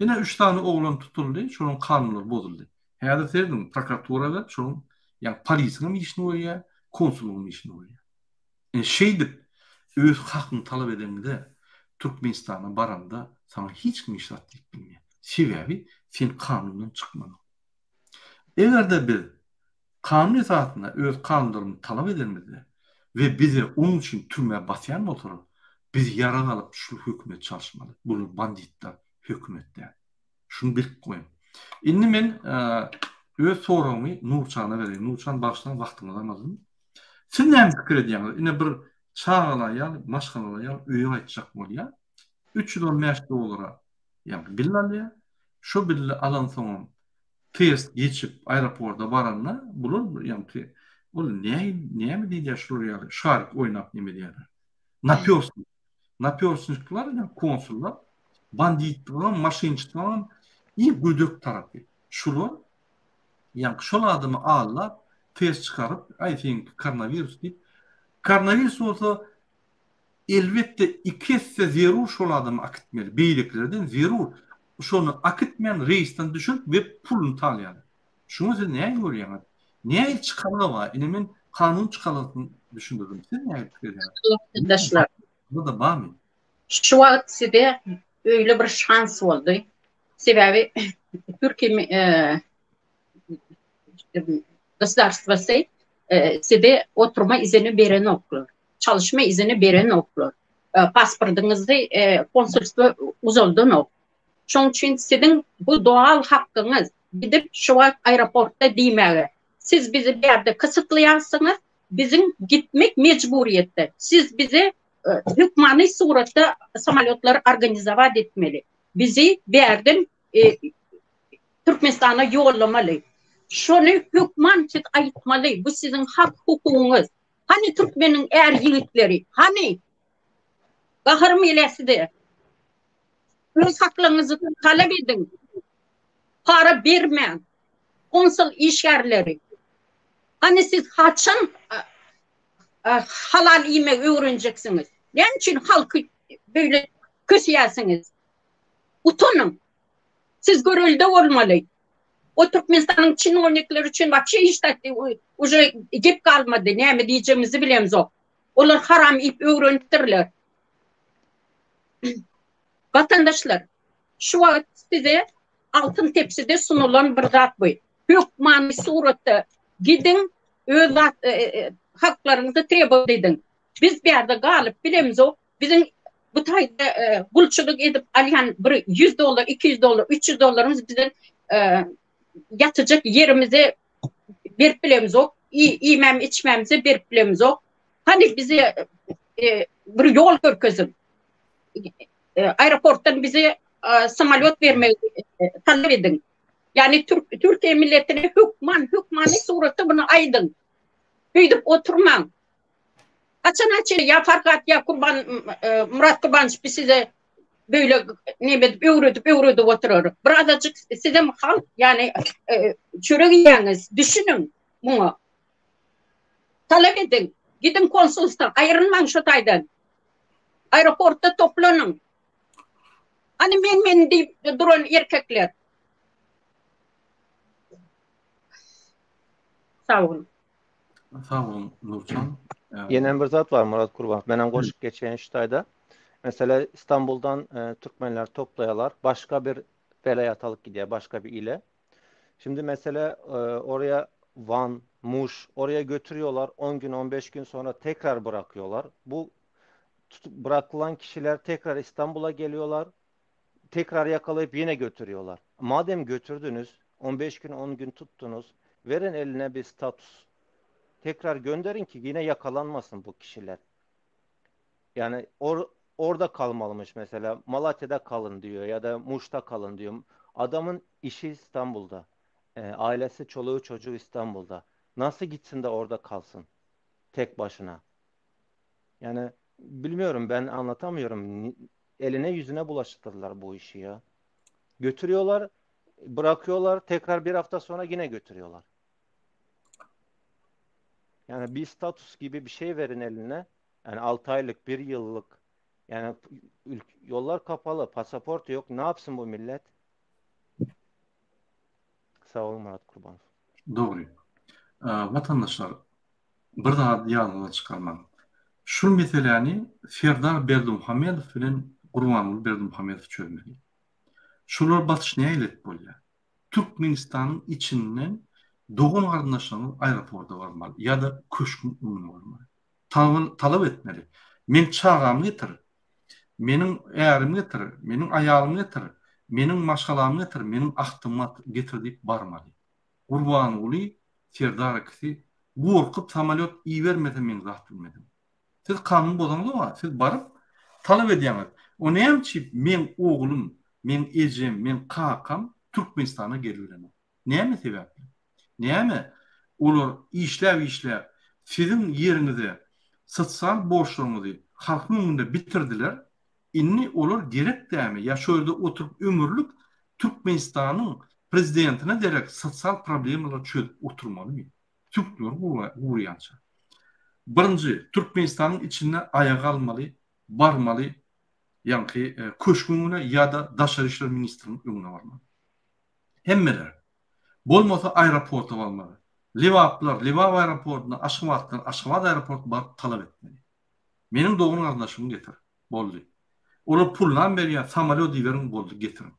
Ine üç sany oglan tutuldy, şolaryň kanunlary bozuldy. Häzir serediň, prokuratura berip, şonuň ýa polisiň hem işini görýär, konsullygyň hem işini görýär. Ine şeýdip, öz hakyňy talap edeňde, Türkmenistana baranda saňa hiç kim hiç zat diýip bilmeýär. Sebäbi sen kanundan çykmadyň. Eger-de biz kanun esasynda öz kanunlarymyzy talap edenimizde we bize onuň üçin türmä basýan bolsalar, biz ýarag alyp şul hökümeti çalyşmaly. Bular banditler, hökümet däl. Şuny bilip goýuň. Indi men öz soragymy Nurçana bereýin. Nurçan bagyşlaň wagtyňyzam aldym. Siz näme pikir edýäňiz? Ine bir çagaly aýal, maşgalaly aýal öýe gaýtjak bolýar. 315 dollara ýagny bill alýar. Şo billi alansoňam test geçip aeroporta baranda bular ýagny ol näme diýilýär şular ýaly şarik oýnap neme diýýärler. Napýorsnik. Napýorsnikler ýa konsullar banditligiň, maşynçylygyň iň gödek tarapy. Şular ýagny şol adamy aldap test çykaryp, aý seňki koronawirus diýip, koronawirus bolsa Elbetde iki esse zerur şol adamy akitmeli. Beýlekilerden zerur. Şony akitmän reýsden düşürip we puluny talýarlar. Şuňa siz nähili görýäňiz? Nähili çykalga bar? Ine men kanun çykalgasyny düşündirdim. Siz nähili pikir edýäňiz?
Watandaşlar.
Bu-da barmy?
Şu wagt size öýle bir şans boldy. Sebäbi Türkiýe gosdarstwasy size oturma izini berenoklar. Çalyşma izini berenoklar. Pasportyňyzy konsulstwa uzaldanok. Şoň üçin siziň bu doal hakkyňyz gidip şu wagt aeroportda diýmäge. Siz bizi bärde kysytlaýarsyňyz, biziň gitmek mejburyýetde. Siz bize hökmany suratda samolýotlary organizowat etmeli. Bizi bärden Türkmenistana ýollamaly. Şony hökman siz aýtmaly. Bu siziň hak hukugyňyz. Hany türkmeniň är ýigitleri? Hany? Gaharym gelýär size. Öz haklaryňyzy talap ediň. Para bermäň. Konsul işgärleri. Hany siz haçan halal iýmegi öwrenjeksiňiz? Näme üçin halky beýle köseýärsiňiz? Utanyň. Siz görelde bolmaly. O Türkmenistanyň çinownikleri üçin wapşe hiç zat uje gep galmady. Näme diýjegimizi bilemzok. Olar haram iýip öwrenipdirler. Watandaşlar, şu wagt size altyn tepside sunulan bir zat bu. Hökmany suratda gidiň, öz zat e, e, haklaryňyzy trebowat ediň. Biz bärde galyp bilemzok. Biziň bu taýda e, gulçulyk edip alýan bir 100 dollar, 200 dollar, 300 dollarymyz biziň e, ýatyjak ýerimize berip bilemzok, iýmem içmemize berip bilemzok. Hany bize. bir ýol görkeziň. Aeroportdan bize samolýot bermegi talap ediň. Ýagny Türkiýe milletine hökman, hökmany suratda muny aýdyň. Beýdip oturmaň. Haçana çenli ýa Farhat ýa Kurban Murat Kurbanowiç biz size böyle neme edip öwredip öwredip oturarys. Birazajyk sizem halk ýagny çörek iýýäňiz düşüniň muňa. Talap ediň. Gidiň konsulstdan aýrylmaň şu taýdan. Aeroportda toplanyň. Hany men men diýip duran erkekler. Sag boluň.
Sag boluň Nurjan.
Ýenem bir zat bar Murat Kurbanow. Menem goşup geçeýin şu taýda. Mesele Istanbuldan e, türkmenler toplaýarlar. Başga bir welaýata alyp gidýär, başga bir ile. Şimdi mesele e, oraya Van, Muş oraya götürüyorlar. 10 gün, 15 gün sonra tekrar bırakıyorlar. Bu tutup bırakılan kişiler tekrar İstanbul'a geliyorlar. Tekrar yakalayıp yine götürüyorlar. Madem götürdünüz, 15 gün 10 gün tuttunuz, verin eline bir status. Tekrar gönderin ki yine yakalanmasın bu kişiler. Yani or orada kalmalıymış mesela. Malatya'da kalın diyor ya da Muş'ta kalın diyor. Adamın işi İstanbul'da. E, ailesi, çoluğu, çocuğu İstanbul'da. Nasıl gitsin de orada kalsın tek başına? Yani bilmiyorum ben anlatamıyorum. Eline yüzüne bulaştırdılar bu işi ya. Götürüyorlar, bırakıyorlar, tekrar bir hafta sonra yine götürüyorlar. Yani bir status gibi bir şey verin eline. Yani 6 aylık, bir yıllık. Yani yollar kapalı, pasaport yok. Ne yapsın bu millet? Sag bol Murat Kurbanow.
Dogry. Watandaşlar bir zady ýadyňyzdan çykarmaň. Şul meseläni Serdar Berdimuhamedow bilen Gurbanguly Berdimuhamedow çözmeli. Şular basyş nähili edip bolýar? Türkmenistanyň içinden dogan garyndaşlaryňyz aeroporta barmaly ýa-da köşgüň öňüne barmaly. Talap etmeli. Meň çagamy getir. Meniň ärimi getir. Meniň aýalymy getir. Meniň maşgalamy getir. Meniň agtygymy getir diýip barmaly. Gurbanguly Serdar ikisi gorkup samolýot ibermese men zat bilmedim. Siz kanun bozaňzok-a, siz baryp talap edýäňiz. O näme üçin meň oglum, meň ejem, meň kakam Türkmenistana gelibilenok? Näme sebäpli? Näme olar işläp-işläp siziň ýeriňize sosial borçlaryňyzy halkyň öňünde bitirdiler, indi olar gerek dämi ýa şo ýerde oturyp ömürlik Türkmenistanyň prezidentine derek sosial problemalary çözüp oturmalymy? Süňkleri gurýança. Birinji, Türkmenistanyň içinde aýaga galmaly, barmaly ýaňky köşgüň öňüne ýa-da daşary işler ministriniň öňüne barmaly. Hemmeler. Bolmasa aeroporta barmaly. Lebaplar Lebap aeroportuna, Aşgabatlar Aşgabat aeroportuna baryp talap etmeli. Meniň dogan garyndaşymy getir. Boldy. Olar pulunam berýär, samolýot iberiň boldy getiriň.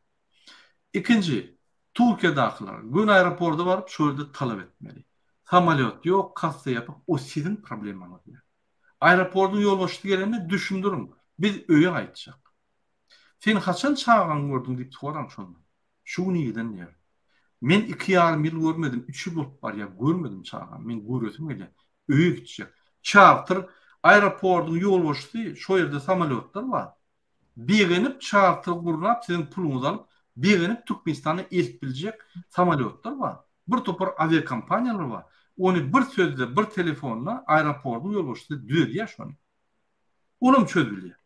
Ikinji, Türkiýedakylar göni aeroporta baryp şo ýerde talap etmeli. Samolýot ýok, kassa ýapyk, o siziň problemaňyz däl. Aeroportyň ýolbaşçysy gelende düşündiriň, biz öýe gaýtjak. Sen haçan çagaňy gördüň diýip soraň şonda. Şu gün irden diýer. Men iki ýarym ýyl görmedim, üç ýyl bolup barýar, görmedim çagamy, men göresim gelýär, öýe gitjek. Çarter aeroportyň ýolbaşçysy şo ýerde samolýotlar bar. Begenip çarter gurnap siziň puluňyzy alyp begenip Türkmenistana eltip biljek samolýotlar bar. Bir topar awiakompaniýalar bar. Ony bir sözde bir telefonda aeroportyň ýolbaşçysy düzedýär şony. Olam çözülýär.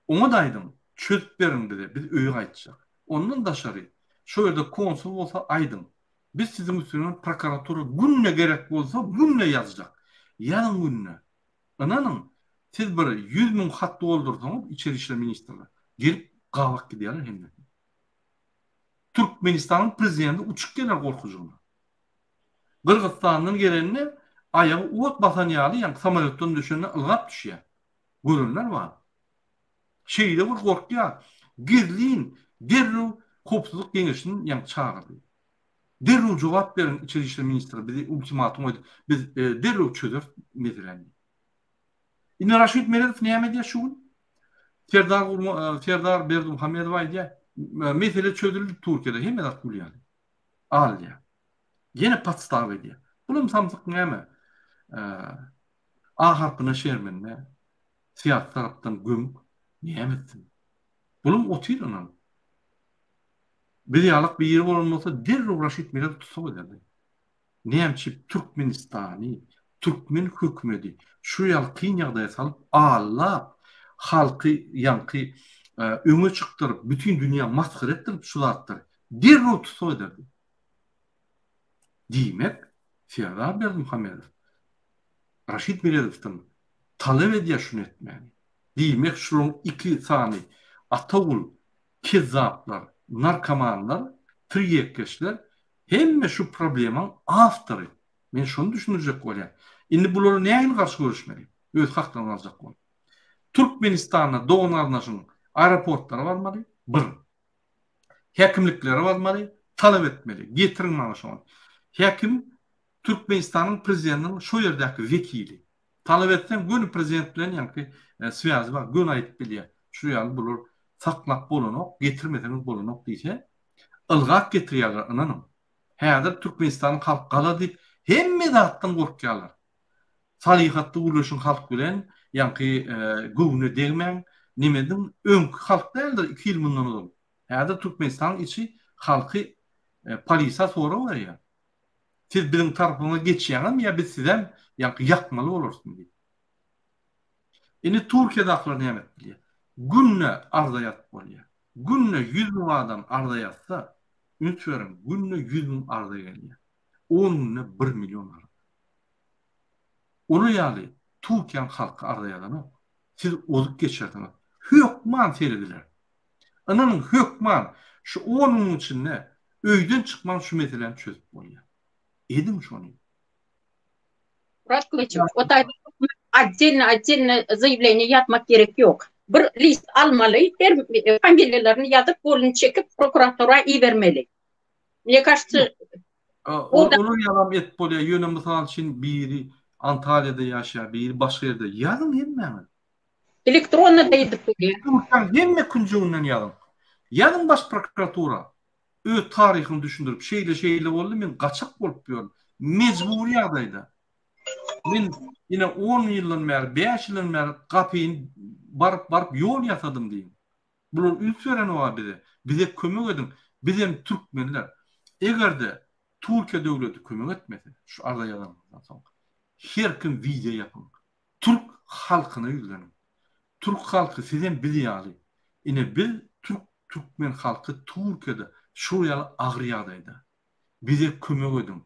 Oňa-da aýdyň, çözüp beriň bize, biz öýe gaýtjak. Ondan daşary, şo ýerde konsul bolsa aýdyň. Biz siziň üstüňizden prokuratura günde gerek bolsa günde ýazjak. Ýazyň günde. Ynanyň, siz bir 100 mün hat doldursaňyz Içeri işler ministrine, gelip gabak gidýärler hemmesi. Türkmenistanyň prezidenti uçup geler gorkujygyna. Gyrgyzstandan gelende aýagy ot basan ýaly, ýaňky samolýotdan düşende ylgap düşýär. Görenler bar. Şeýle bir gorkýar. Gizlin derrew howpsuzlyk geňeşini ýaňky çagyrdy. Derrew jogap beriň içeri işler ministri bizi ultimatum goýdy. Biz derrew çözeris meseläni. Indi Raşid Meredow näme edýär şu gün? Serdar Serdar Berdimuhamedow aýdýar, mesele çözüldi Türkiýede hemme zat gül ýaly. Al diýýär. Ýene podstawa edýär. Bulam samsyk näme? A harpyna şermende, syýasy tarapdan gömük, näme etsin? Bulam otyr ynanyp. Biz ýalak biri bolan bolsa derrew Raşid Meredow tussag ederdi. Näme üçin Türkmenistany, türkmen hökümedi şu ýaly kyn ýagdaýa salyp, aldap, halky ýaňky öňe çykdyryp, bütin dünýä masgara etdirip şu zatlary derrew tussag ederdi. Diýmek, Serdar Berdimuhamedow Raşid Meredowdan talap edýär şuny etmäni. Diýmek, şularyň iki sany Atagul kezzaplar, narkomanlar, tirýekkeşler hemme şu problemaň awtory. Men şony düşündirjek bolýan. Indi bulara nähili garşy göreşmeli? Öz haklaryny aljak bolup. Türkmenistanda dogan-garyndaşyň aeroportlara barmaly, bir. Häkimliklere barmaly, talap etmeli. Getiriň maňa şony. Häkim Türkmenistanyň prezidentiniň şo ýerdäki wekili. Talap etseň göni prezident bilen ýaňky swýazy bar, göni aýdyp bilýär. Şu ýaly bular saklap bolanok, getirmeseňiz bolanok diýse, ylgap getirýärler ynanyň. Häzir Türkmenistanyň halk galar diýip hemme zatdan gorkýarlar. Salyhatly gürleşiň halk bilen, ýaňky göwnüne degmäň, neme ediň, öňki halk däldir iki ýyl mundan ozal. Häzir Türkmenistanyň içi halky polisiýa sorag berýär. Siz biziň tarapymyza geçýäňizmi ýa biz sizem ýaňky ýakmaly bolarysmy diýip. Indi Türkiýedakylar näme edip bilýär? Günde arza ýazyp bolýar. Günde 100 müň adam arza ýazsa, üns beriň, günde 100 müň arza gelýär. 10 günde 1 million arza. Olar ýaly Türkiýäň halky arza ýazanok. Siz ozup geçersiňiz. Hökman serediler. Ynanyň hökman şu on günüň içinde öýden çykman şu meseläni çözüp bolýar. Ediň şony.
Murat Gylyjow, o taýda otdelno otdelno zaýawleniýe ýazmak gerek ýok. Bir list almaly, her familiýalaryny ýazyp, goluny çekip prokuratura ibermeli. Mne kažется,
Olar ýalam edip bolýar, ýöne mysal üçin biri Antalýada ýaşaýar, biri başga ýerde. Ýazyň hemmäňiz.
Elektronda-da edip bolýar.
Ýurtlaryň hemme künjeginden ýazyň. Ýazyň baş prokuratura. Öz taryhyny düşündirip, şeýle-şeýle boldy, men gaçak bolup ýörün. Mejbury ýagdaýda. Men ine on ýyldan bäri, bäş ýyldan bäri gapyny baryp-baryp ýol ýasadym diýiň. Bular üns berenok-a bize. Bize kömek ediň. Bizem türkmenler. Eger-de Türkiýe döwleti kömek etmese, şu arza ýazanymyzdan soň, her kim wideo ýapyň. Türk halkyna ýüzleniň. Türk halky sizem biz ýaly. Ine biz türk türkmen halky Türkiýede şul ýaly agyr ýagdaýda. Bize kömek ediň.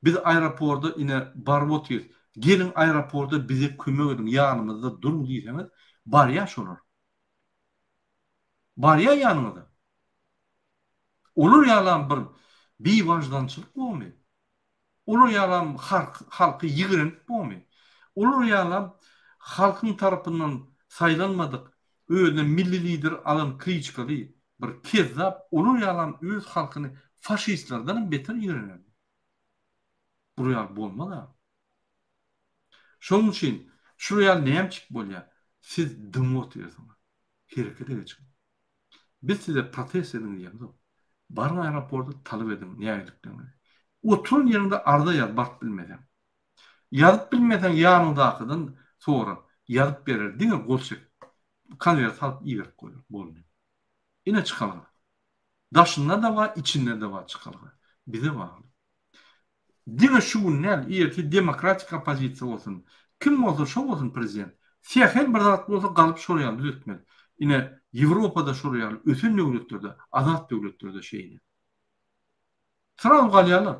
Biz aeroporda ine baryp otyrys. Geliň aeroporda bize kömek ediň ýanymyzda duruň diýseňiz barýa şolar. Barýa ýanyňyza. Olar ýalam bir biwajdançylyk bormy? Olar ýalam halky ýigrenip bormy? Olar ýalam halkyň tarapyndan saýlanmadyk, özüne milli lider alan kliçkaly bir kezzap olar ýalam öz halkyny faşistlerdenem beter ýigrenerdi. Bular ýaly bolmaz-a. Şonuň üçin şular ýaly nämçik bolýar? Siz dymyp otyrsyňyz. Herekete geçiň. Biz size protest ediň diýemzok. Baryň aeroporta talap ediň nägilikligiňizi. Oturan ýeriňde arza ýaz baryp bilmeseň. Ýazyp bilmeseň ýanyňdakydan sora, ýazyp berer, diňe gol çek. Konwert salyp iberip goýar. Boldy. Ine çykalga. Daşynda-da bar, içinde-de bar çykalga. Bize bagly. Diňe şu gün däl, ertir demokratik oppozisiýa bolsun, kim bolsa şo bolsun prezident. Sähel bir zat bolsa galyp şol ýaly düzetmeli. Ine, Ýewropada şol ýaly, ösen döwletlerde, azat döwletlerde şeýle. Srazu galýarlar.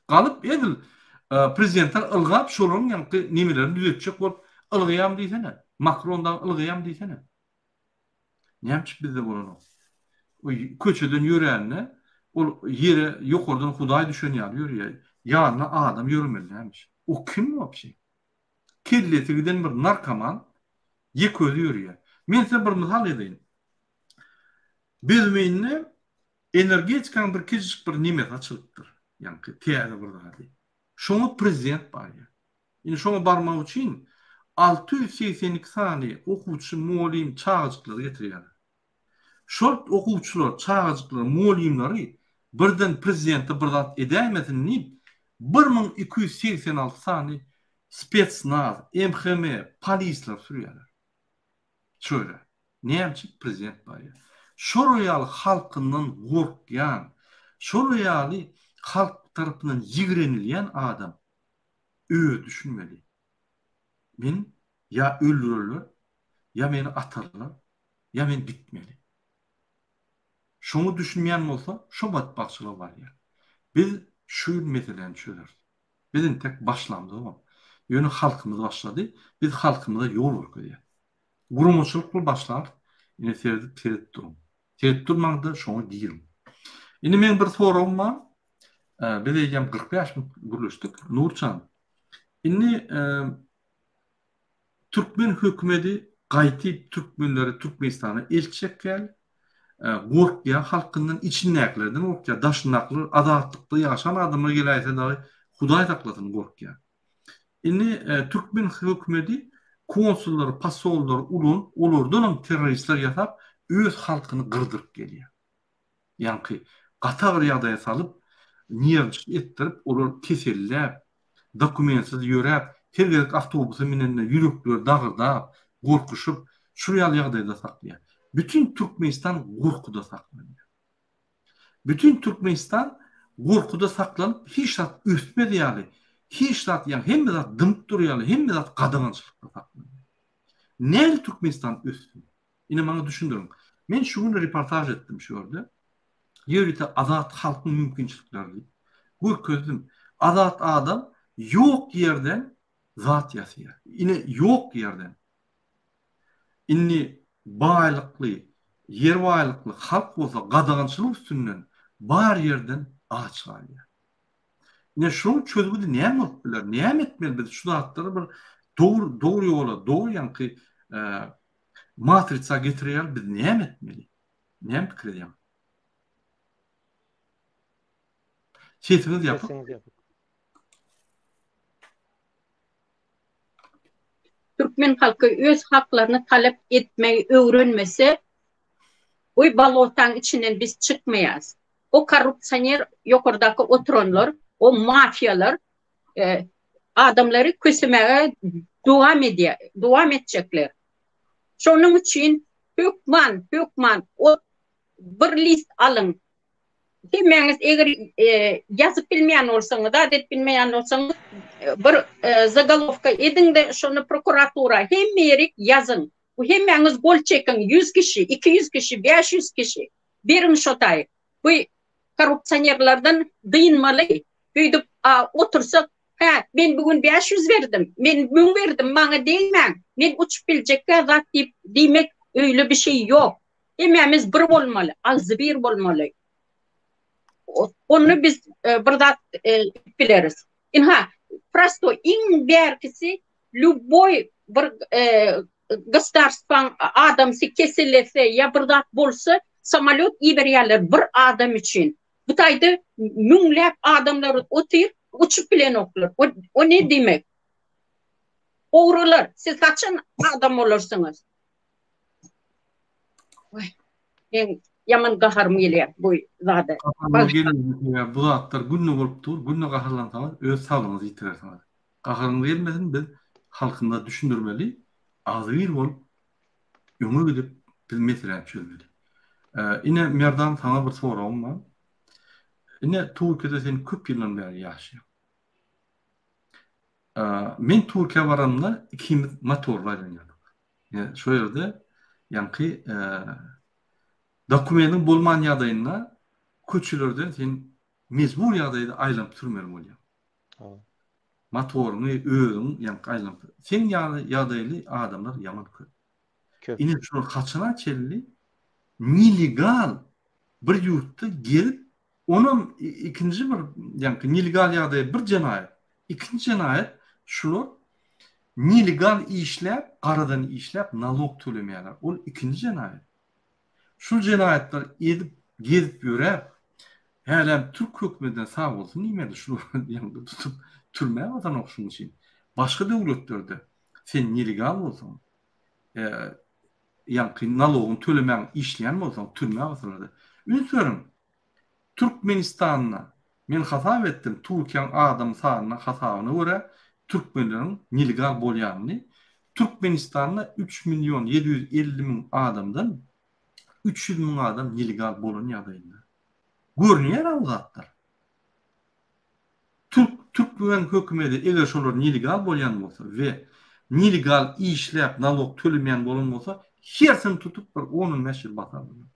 Galyp edil prezidentler ylgap şolaryň ýaňky nemelerini düzetjek bolup ylgaýam diýsene. Makron dagy ylgaýam diýsene. Näme üçin bizde bolanok? O köçeden ýörände ol ýere ýokardan Hudaý düşen ýaly ýörýär. Ýanyna adam ýöremeli dälmiş. O kim wapşe? Kellesi giden bir narkoman ýeke özi ýörýär. Men size bir mysal edeýin. Büzmeýinde energetikanyň bir kiçijik bir nemesi açylypdyr. Ýaňky täze bir zady. Şoňa prezident barýar. Indi şoňa barmak üçin 682 sany okuwçy, mugallym, çagajyklary getirýärler. Şol okuwçylar, çagajyklar, mugallymlary birden prezidente bir zat edäýmesin diýip, 1286 sany Spetsnaz, MHM, polisler sürýärler. Şöyle. Näme üçin prezident barýar? Şolar ýaly halkyndan gorkýan, şolar ýaly halk tarapyndan ýigrenilýän adam özi düşünmeli. Men ýa öldürerler, ýa meni atarlar, ýa men gitmeli. Şoňa düşünmeýän bolsa, şo betbagtçylyga barýar. Biz şu ýyl meseläni çözeris. Biz entek başlamzogam. Ýöne halkymyz başlady. Biz halkymyza ýol görkezýäs. Guramaçylykly başlarys. Ine seredip seredip duruň. Seredip durmaňda şoňa giriň. Indi meň bir soragym bar. Biz eýýäm 45 minut gürleşdik. Nurjan. Indi Türkmen hökümedi gaýtyp türkmenleri Türkmenistana eltjek däl. Gorkýar halkyndan, içindäkilerden gorkýar, daşyndakylar azatlykda ýaşan adamlar geläýse dagy Hudaý saklasyn gorkýar. Indi türkmen hökümedi konsullary, posollary ulanyp, olardanam terroristler ýasap, öz halkyny gyrdyryp gelýär. Ýaňky gaty agyr ýagdaýa salyp, nerwçi etdirip, olar keselläp, dokumentsiz ýöräp, her gezek awtobusa minende ýürekleri dagyrdap, gorkuşyp, şul ýaly ýagdaýda saklaýar. Bütin Türkmenistan gorkuda saklanýar. Bütin Türkmenistan gorkuda saklanyp, hiç zat ösmez ýaly, hiç zat, ýagny hemme zat dymyp dur ýaly, hemme zat gadagançylykda saklanýar. Nädip Türkmenistan össün? Ine maňa düşündiriň. Men şu gün reportaž etdim şu ýerde. Ýörite azat halkyň mümkinçilikleri diýip. Görkezdim. Azat adam ýok ýerden zat ýasaýar. Ine ýok ýerden. Indi baýlykly, ýer baýlykly halk bolsa gadagançylyk üstünden bar ýerden aç galýar. Ine şunuň çözgüdi näme bolup biler? Näme etmeli biz şu zatlary bir dogry dogry ýola, dogry ýaňky matrisa getirýär biz näme etmeli? Näme pikir edýäň? Sesiňiz ýapyk. Sesiňiz ýapyk.
Türkmen halky öz haklaryny talap etmegi öwrenmese, bu balotaň içinden biz çykmaýas. O korrupsioner ýokardaky oturanlar, o mafiýalar e, adamlary kösemäge dowam edýär, dowam etjekler. Şonuň üçin hökman, hökman o bir list alyň. Hemmäňiz eger e, ýazyp bilmeýän bolsaňyz, zat edip bilmeýän bolsaňyz, e, bir e, zagolovka ediň-de şony prokuratura hemme ýerik ýazyň. Bu hemmäňiz gol çekiň, 100 kişi, 200 kişi, 500 kişi. Beriň şo taý. Bu korrupsionerlerden dynmaly. Beýdip otursak, hä, men bu gün 500 berdim, men 1000 berdim, maňa degmäň, men uçup biljekkä zat diýip diýmek öýle bir şey ýok. Hemmämiz bir bolmaly, agzybir bolmaly. Onda biz e, bir zat e, edip bileris. Inha, prosto iň bärkisi lýuboý bir e, gosdarstwaň adamsy kesellese ýa bir zat bolsa, samolýot iberýärler bir adam üçin. Bu taýda müňläp adamlar otyr, uçup bilenoklar. O, o ne diýmek? Ogrular, siz haçan adam bolarsyňyz? Men ýaman gaharym gelýär bu zada.
Bu zatlar günde bolup dur, günde gaharlansaňyz öz saglygyňyzy ýitirersiňiz. Gaharyňyz gelmesin biz halkymyza düşündirmeli, agzybir bolup öňe gidip biz meseläni çözmeli. Ine Merdan saňa bir soragym bar. Ine Türkiýede sen köp ýyldan bäri ýaşaýaň. Men Türkiýä baranymda ikimiz motorly aýlanýardyk. Şo ýerde ýaňky dokumentiň bolman ýagdaýynda köçelerden sen mejbur ýagdaýda aýlanyp sürmeli bolýaň. Motoryňy özüň ýaňky aýlanyp. Seň ýaly ýagdaýly adamlar ýaman köp. Köp. Ine şular haçana çenli nelegal bir ýurtda gezip Onam ikinji bir ýaňky nelegal ýagdaýy bir jenaýat. Ikinji jenaýat şular nelegal işläp, garadan işläp nalog tölemeýärler. Ol ikinji jenaýat. Şul jenaýatlary edip, gezip ýöräp, hälem türk hökümedine sag bolsun diýmeli şular ýaňky tutup türmä basanok şuň üçin. Başga döwletlerde sen nelegal bolsaň, ýaňky nalogyny tölemän işleýän bolsaň türmä basarlar. Üns beriň, Türkmenistanda men hasap etdim Türkiýäň adam sanyna hasabyna görä. Türkmenleriň nelegal bolýanyny, Türkmenistanda 3 million 750 müň adamdan 300 müň adam nelegal bolan ýagdaýynda. Görünýär-ä bu zatlar. Türk türkmen hökümedi eger şolar nelegal bolýan bolsa we nelegal işläp nalog tölemeýän bolan bolsa hersini tutup bir on-on bäş ýyl basardylar.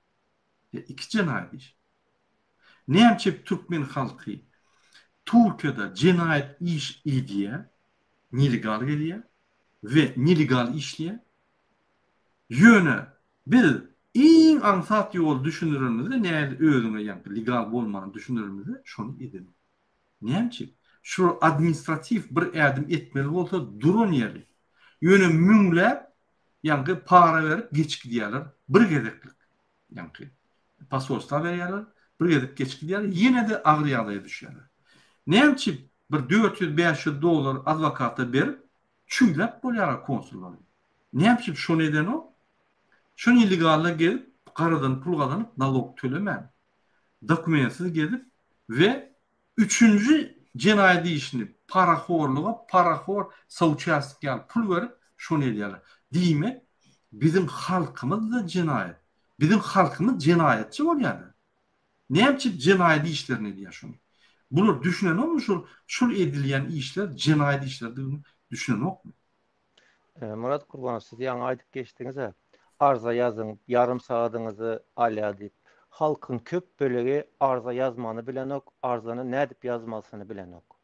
Ýa iki jenaýat iş. Nämçe türkmen halky Türkiýede jenaýat iş edýär, nelegal gelýär we nelegal işleýär. Ýöne biz iň aňsat ýoly düşündirenimizde nähili özüňe ýaňky legal bolmany düşündirenimizde şony edenok. Näme üçin? Şu administratiw bir ädim etmeli bolsa duran ýeri. Ýöne müňläp ýaňky para berip geçip gidýärler bir gezeklik. Ýaňky posolstwa berýärler, bir gezek geçip gidýärler, ýene-de agyr ýagdaýa düşýärler. Näme üçin bir 400-500 dollar adwokata berip çüýläp bolýar konsullary. Näme üçin şony edenok? Şo nelegalla gezip, garadan pul gazanyp, nalog tölemän, dokumentsiz gezip we üçünji jenaýat işini parahorluga parahor souçastnik ýaly pul berip şony edýärler. Diýmek, biziň halkymyz-da jenaýat. Biziň halkymyz jenaýatçy bolýar-da. Näme üçin jenaýat işlerini edýär şony? Bular düşünenokmy şol şul edilýän işler jenaýat işlerdigini düşünenokmy?
Myrat Gurbanow siz ýaňy aýdyp geçdiňiz-ä, arza ýazyň, ýarym sagadyňyzy alýar diýip. Halkyň köp bölegi arza ýazmany bilenok, arzany nädip ýazmalysyny bilenok.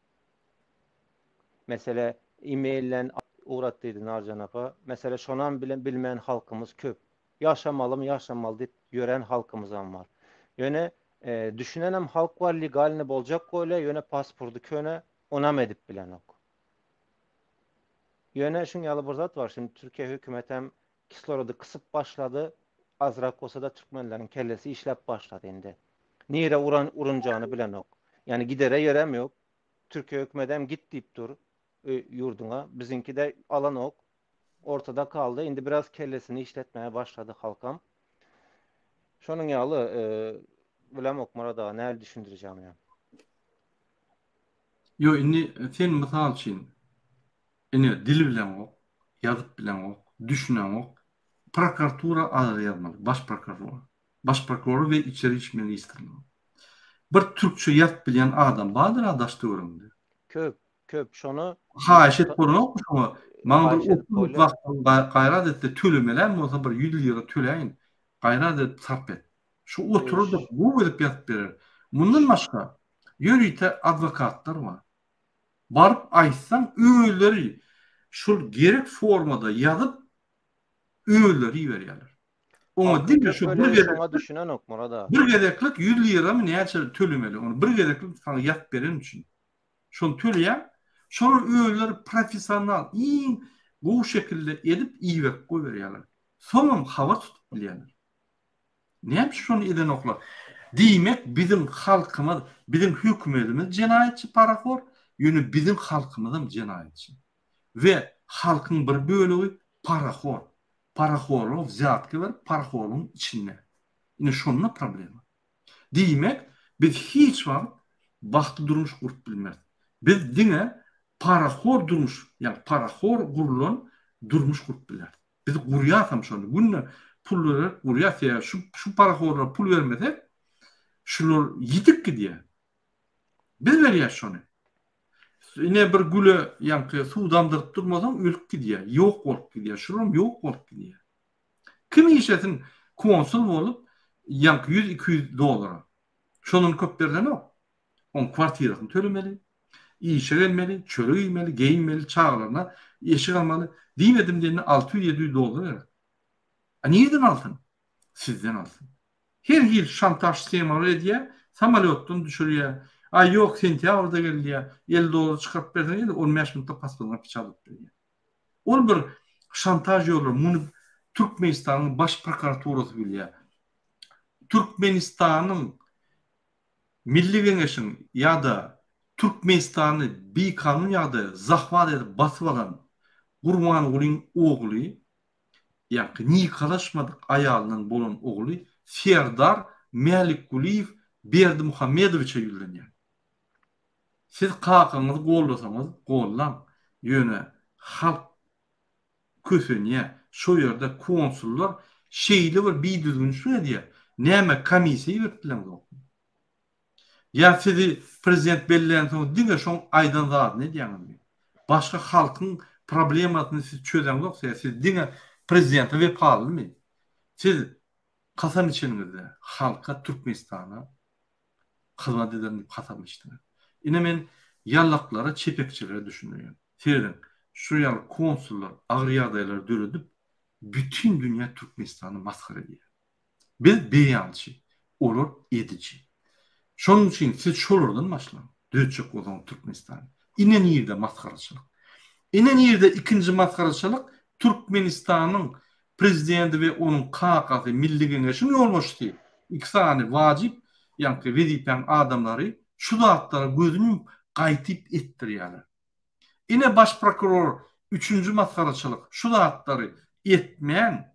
Mesele e-mailden ugrat diýdi Narjan apa. Mesele şonam bilmän halkymyz köp. Ýaşamalymy ýaşamaly diýip ýören halkymyzam bar. Ýöne düşünenem halk bar legalny boljak bolýar, ýöne pasporty köne, onam edip bilenok. Ýöne şuň ýaly bir zat bar, şimdi Türkiýe hökümetem kislorody kysyp başlady, azrak bolsa-da türkmenleriň kellesi işläp başlady indi. Nirä uran urunjagyny bilenok. Ýani gidere ýerem ýok. Türkiýe hökümedem git diýip dur ýurduňa. Biziňki-de alanok. Ortada kaldy. Indi biraz kellesini işletmäge başlady halkam. Şonuň ýaly, bilemok Myrat aga nähili düşündirjegimi.
Ýok indi sen mysal üçin ine dil bileňok, ýazyp bileňok, düşüneňok, prokuratura arza ýazmaly, baş prokurora. Baş prokurora we içeri iş ministrine. Bir türkçe ýazyp bilýän adam bardyr-a daş töweregiňde.
Köp, köp şony
Haýyş edip bolanokmy şoňa? Maňa bir 30 minut wagtyňy gaýrat et-de tölemelem bolsa bir 100 lira töläýin. Gaýrat edip sarp et. Şu oturar-da gowy edip ýazyp berer. Mundan başga ýörite adwokatlar bar. Baryp aýtsaň özleri şol gerek formada ýazyp özleri iberýärler. Oňa diňe şu bir gezeklik
düşünenok Murad aga.
Bir gezeklik 100 liramy näçe tölemeli ony bir gezeklik saňa ýazyp beren üçin. Şony töleýäň. Şolar özleri professional iň gowy şekilde edip iberip goýberýärler. Soňam habar tutup bilýärler. Näme üçin şony edenoklar? Diýmek biziň halkymyz, biziň hökümetimiz jenaýatçy parahor, ýöne biziň halkymyzam jenaýatçy. We halkyň bir bölegi parahor. Parahorlyga wzýatka berip parahorlygyň içinde. Ine şonda problema. Diýmek biz hiç wagt bagtly durmuş gurup bilmeris. Biz diňe parahor durmuş, ýagny parahor gurulan durmuş gurup bileris. Biz gurýasam şony günde pul berip gurýas sebäbi şu şu parahorlara pul bermesek şular ýitip gidýär. Biz berýäs şony. Ine bir güle ýaňky suw damdyryp durmasaň ölüp gidýär, ýok bolup gidýär. Şulam ýok bolup gidýär. Kim işlesin konsul bolup ýaňky 100-200 dollara. Şondan köp berlenok. Oň kwartirasyny tölemeli, işe gelmeli, çörek iýmeli, geýinmeli, çagalaryna eşik almaly. Diýmedim diýende 600-700 dollar gerek. A nireden alsyn? Sizden alsyn. Her hili şantaž shemalar edýär, samolýotdan düşürýär. Aý ýok, sentýabrda gel diýýär. 50 dollar çykaryp berseň ýene 15 minutda pasportyňa piçat atyp berýär. Ol bir şantaž ýollary. Muny Türkmenistanyň Baş prokuraturasy bilýär. Türkmenistanyň Milli Geňeşiň ýa-da Türkmenistany bikanun ýagdaýda zahwat edip basyp alan Gurbangulyň ogly, ýaňky nikalaşmadyk aýalyndan bolan ogly Serdar Mälikgulyýew Berdimuhamedowiçe ýüzlenýär. Siz kakaňyzy gollasaňyz gollaň. Ýöne halk kösenýär. Şo ýerde konsullar şeýle bir bidüzgünçilik edýär. Näme komissiýa iberip bileňzokmy? Ýa sizi prezident bellänsoň diňe şoň aýdan zadyny edýäňizmi? Başga halkyň problemasyny siz çözeňzok siz diňe prezidente wepalymy? Siz kasam içeniňizde halka Türkmenistana hyzmat ederin diýip kasam içdiňiz. Ine men ýallaklara çepekçilere düşündirýän. Serediň şu ýaly konsullar agyr ýagdaýlary döredip bütin dünýä Türkmenistany masgara edýär. Biz beýançy, olar ediji. Şonuň üçin siz şolardan başlaň, düzetjek bolsaňyz Türkmenistany. Ine nirde masgaraçylyk. Ine nirde ikinji masgaraçylyk Türkmenistanyň prezidenti we onuň kakasy Milli Geňeşiň ýolbaşçysy iki sany wajyp ýaňky wezipäň adamlary şu zatlara gözüni ýumup gaýtyp etdirýärler. Ine baş prokuror üçünji masgaraçylyk şu zatlary etmän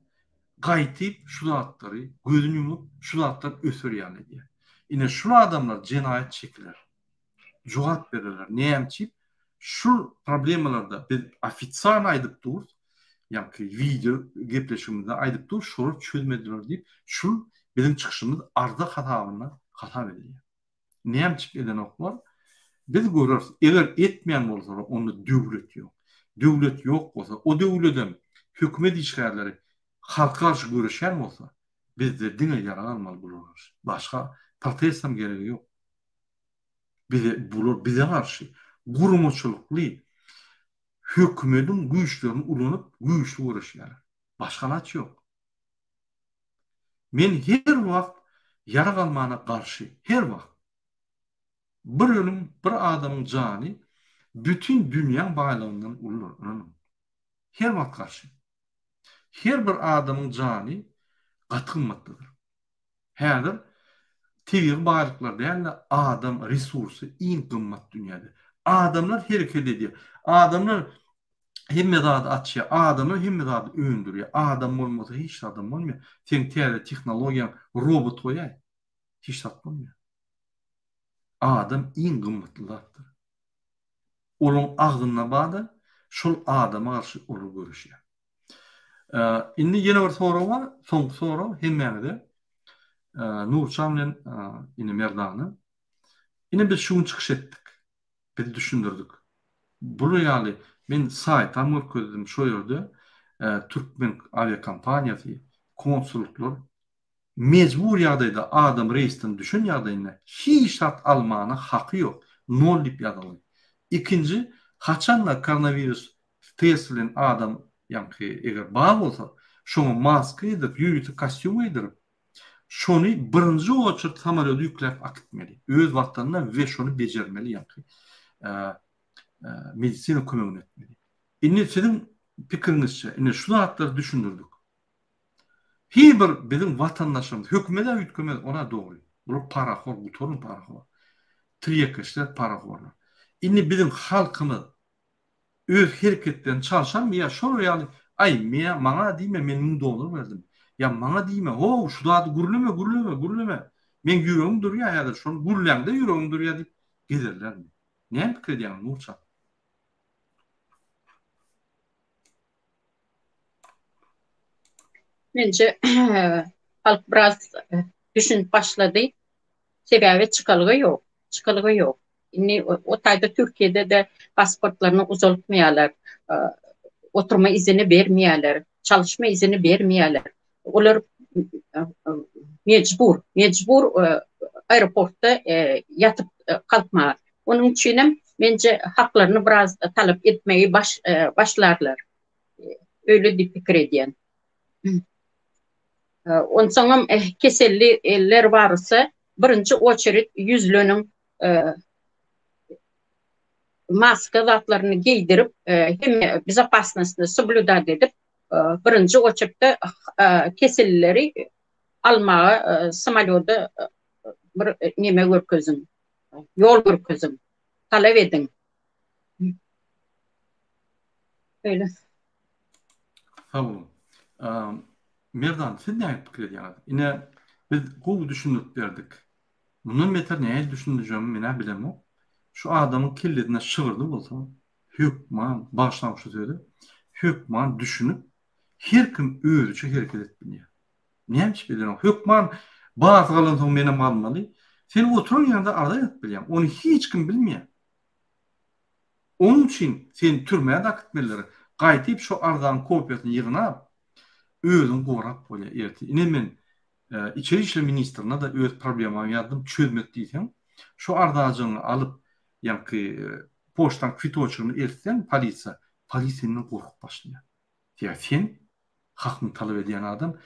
gaýtyp şu zatlary gözüni ýumup şu zatlar öser ýaly edýär. Ine şul adamlar jenaýat çekiler. Jogap bererler. Näme üçin? Şul problemalarda biz ofitsialno aýdyp durus. Ýaňky wideo gepleşigimizde aýdyp durus şolar çözmediler diýip şul biziň çykyşymyz arza hasabynda hasap edilýär. Näme üçin edenoklar? Biz göreris. Eger etmeýän bolsalar, onda döwlet ýok. Döwlet ýok bolsa, o döwledem hökümet işgärleri halka garşy göreşýän bolsa, bizde diňe ýarag almaly bulara garşy. Başga protestem geregi ýok. Bize bular bize garşy guramaçylykly hökümediň güýçlerini ulanyp güýçli göreşýärler. Başga alaç ýok. Men her wagt ýarag almana garşy, her wagt. Bir ölüm, bir adamyň jany bütin dünýäň baýlygyndan uludyr, ynanyň. Her wagt garşy. Her bir adamyň jany gaty gymmatlydyr. Häzir tebigy baýlyklar däl-de, adam resursy iň gymmat dünýäde. Adamlar hereket edýär. Adamlar hemme zady açýar. Adamlar hemme zady öndürýär. Adam bolmasa hiç zadam bolmaýar. Seň täze tehnologiýaň robot goýaý. Hiç zat bolmaýar. Adam iň gymmatly zatdyr. Olaň agzynda bar-da, şol adama garşy olar göreşýär. Indi ýene bir sorag bar, soňky sorag hemmäňize. Nurçan bilen ine Merdana. Ine biz şu gün çykyş etdik. Biz düşündirdik. Bular ýaly men saýtam görkezdim şo ýerde türkmen awiakompaniýasy, konsullyklar mejbur ýagdaýda adam reýsden düşen ýagdaýynda hiç zat almana haky ýok. Nol diýip ýazylgy. Ikinji, haçanda koronawirus test bilen adam ýaňky eger bar bolsa, şoňa maska geýdirip, ýörite kostýum geýdirip, Şony birinji oçert samolýoda ýükläp akitmeli. Öz watanyna we şony bejermeli ýaňky medisina kömegini etmeli. Indi siziň pikiriňizçe indi şu zatlary düşündirdik. Hiý bir biziň watandaşlarymyz hökümet-ä üýtgemez ona dogry. Bular parahor gutaryn parahor. Tirýekkeşler parahorlar. Indi biziň halkymyz öz hereketlerini çalşarmy ýa şolar ýaly aý meä maňa diýme men müň dollar berdim ýa maňa diýme how şu zady gürleme gürleme gürleme meň ýüregim durýa häzir şony gürläňde ýüregim durýa diýip gezerlermi näme pikir edýäňiz Nurçak.
Menje halk biraz düşünip başlady. Sebäbi çykalga ýok. Çykalga ýok. Indi o taýda Türkiýede-de pasportlaryny uzaltmaýarlar. Oturma izini bermeýärler. Çalyşma izini bermeýärler. Olar mejbur, mejbur aeroportda ýatyp kalkmaga. Onuň üçin hem menje haklaryny biraz talap etmegi baş başlarlar. Öýle diýip pikir edýän. Onsoňam keselliler barsa birinji oçerit ýüzleniň maska zatlaryny geýdirip, hemme bezopasnostyny soblýudat edip, birinji oçertde kesellileri almaga samolýoda bir neme görkeziň, ýol görkeziň, talap ediň. Öýle.
Sag boluň. Merdan, siz nähili pikir edýäňiz? Ine, biz gowy düşündirip berdik. Mundan beter nähili düşündirjegimi men-ä bilemok. Şu adamyň kellesinde şygyrdy bolsa, Hökman, bagyşlaň şu söze, hökman düşünip, her kim özüçe hereket edip bilýär. Näme üçin bilenok. Hökman barysy galansoň menem galmaly. Sen oturan ýeriňde arza ýazyp bilýäň. Ony hiç kim bilmeýär. Onuň üçin seni türmä-de akitmeliler. Gaýtyp şo arzaň kopiýasyny ýygnap, özüňi gorap bolýar ertir. Ine men Içeri işler ministrine-de öz problemamy ýazdym, çözmek diýseň, şo arzajygyňy alyp, ýaňky poçtaň kwitoçygyny eltseň polisiýa, polisiýa senden gorkup başlaýar. Sebäbi sen hakyňy talap edýän adam,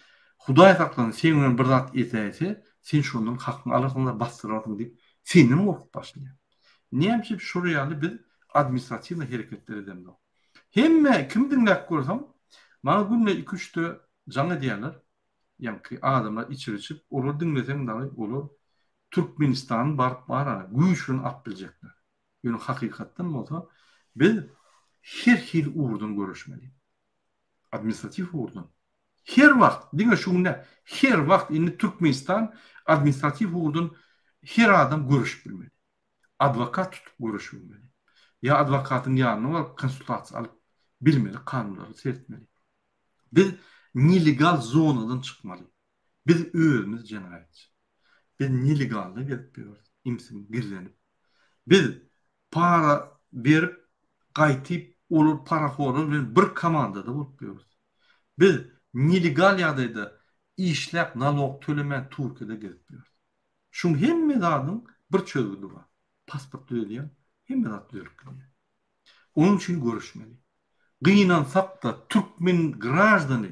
Hudaý saklasyn, seň bilen bir zat edäýse, sen şondan hakyňy alarsyň-da basdyrarsyň diýip, senden gorkup başlaýar. Näme üçin şol ýaly biz administratiwnyý hereketler edemzok. Hemme kimi diňläp görseň, maňa günde iki-üçde jaň edýärler, ýaňky adamlar içip içip, olary diňleseň dagy olar Türkmenistany baryp bara güýç bilen alyp biljekler. Ýöne hakykatdan bolsa biz her hili ugurdan göreşmeli. Administratiw ugurdan. Her wagt, diňe şu gün däl, her wagt indi Türkmenistan administratiw ugurdan her adam göreşip bilmeli. Adwokat tutup göreşip bilmeli. Ýa adwokatyň ýanyna baryp konsultasiýa alyp bilmeli, kanunlara seretmeli. Biz nelegal zonadan çykmaly. Biz özümiz jenaýatçy. Biz nelegalda gezip ýörüs, imsim gizlenip. Biz para berip, gaýtyp olar parahorlar bilen bir komandada bolup ýörüs. Biz nelegal ýagdaýda işläp nalog tölemän Türkiýede gezip ýörüs. Şuň hemme zadyň bir çözgüdi bar. Pasport düzelýär, hemme zat düzelip gidýär. Onuň üçin göreşmeli. Gynansak-da türkmen graždany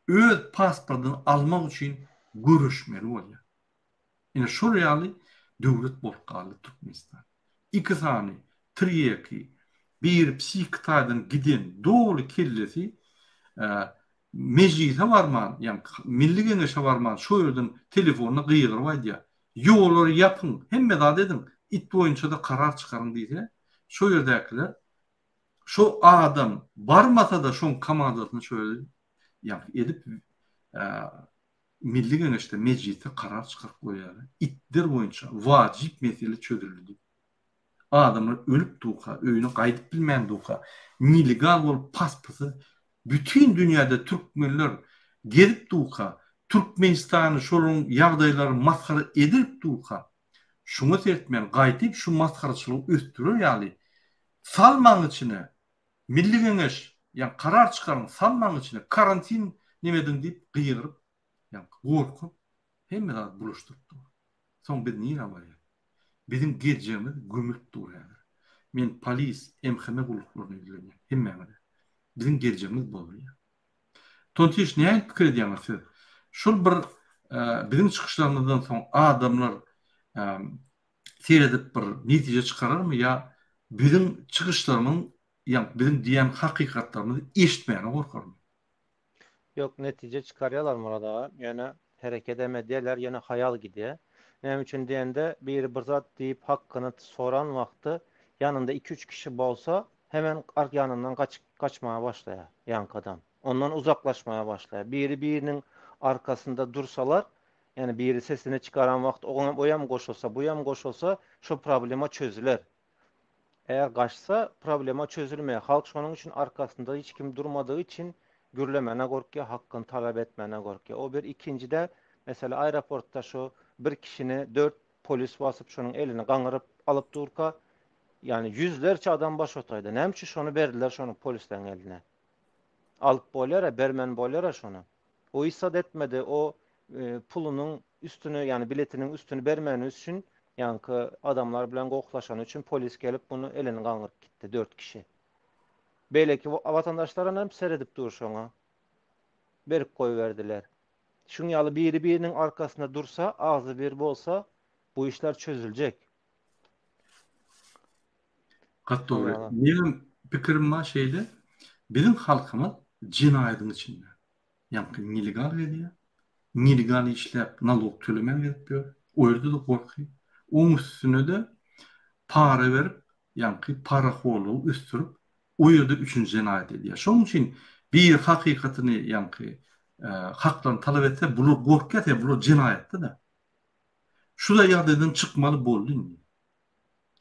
öz pasportyny almak üçin göreşmeli bolýar. Ine şol ýaly döwlet bolup galdy Türkmenistan. Iki sany tirýeki, biri psihiki taýdan giden doly kellesi mejlise barman, ýagny Milli Geňeşe barman şo ýerden telefonda gygyryp aýdýar. Ýollary ýapyň, hemme zat ediň, it boýunça-da karar çykaryň diýse, şo ýerdäkiler şo adam barmasa-da şoň komandasyny şo ýerde ýagny edip Milli Geňeşde, Mejlisde karar çykaryp goýýarlar. Itler boýunça wajyp mesele çözüldi diýip. Adamlar ölüp durka, öýüne gaýdyp bilmän durka, nelegal bolup pasportsyz bütin dünýäde türkmenler gezip durka, Türkmenistany şolaryň ýagdaýlary masgara edilip durka, şuňa seretmän gaýdyp şu masgaraçylygy ösdürer ýaly salmaň içine Milli Geňeş ýa karar çykaryň salmaň içine karantin neme ediň diýip gygyryp ýa gorkup hemme zady bulaşdyryp dur. Soň biz nirä barýas? Biziň geljegimiz gömülip dur häzir. Men polis, MHM gulluklaryna ýüzlenýän hemmäňize. Biziň geljegimiz bozulýar. Tontiş nähili pikir edýäňiz siz? Şol bir biziň çykyşlarymyzdan soň adamlar seredip bir netije çykararmy ýa biziň çykyşlarymyň ýa biziň diýen hakykatlarymyzy eşitmäne gorkarmy?
Ýok netije çykarýalar Myrat aga ýöne herekedem edýäler ýöne haýal gidýä. Näme üçin diýende biri bir zat diýip hakkyny soran wagty ýanynda iki üç kişi bolsa hemen ark ýanyndan gaçyp gaçmaga başlaýar ýaňky adam. Ondan uzaklaşmaga başlaýar. Biri biriniň arkasynda dursalar ýani biri sesini çykaran wagty oňam oýam goşulsa buýam goşulsa şo problema çözüler. Eger gaçsa problema çözülmeýär. Halk şonuň üçin arkasynda hiç kim durmadygy üçin gürlemene gorkýar, hakkyny talap etmäne gorkýar. O bir ikinjide mesela aeroportda şu bir kişini dört polis basyp şonuň elini gaňyryp alyp durka ýani ýüzlerçe adam baş otaýda. Näme üçin şony berdiler şony polisleriň eline? Alyp bolýara, bermen bolýara şony. O hiç zat etmedi. O pulunyň üstüni, ýagny biletiniň üstüni bermäni üçin, ýaňky adamlar bilen gohlaşany üçin polis gelip muny elini gaňryp gitdi, dört kişi. Beýleki watandaşlar hem seredip dur şoňa. Berip goýberdiler. Şuň ýaly biri-biriniň arkasynda dursa, agzybir bolsa, bu işler çözüljek.
Gaty dogry. Meniň pikirim bar şeýle, biziň halkymyz jenaýadyň içinde. Ýaňky nelegal gezýär, nelegal işläp nalog tölemän gezip ýör. O ýerde-de gorky. Oň üstüne-de para berip, ýaňky parahorlugy ösdürip, o ýerde üçünji jenaýat edýär. Şonuň üçin biri hakykatyny ýaňky haklaryny talap etse, bular gorkýar, sebäbi bular jenaýatda-da. Şu-da ýagdaýdan çykmaly boldy indi.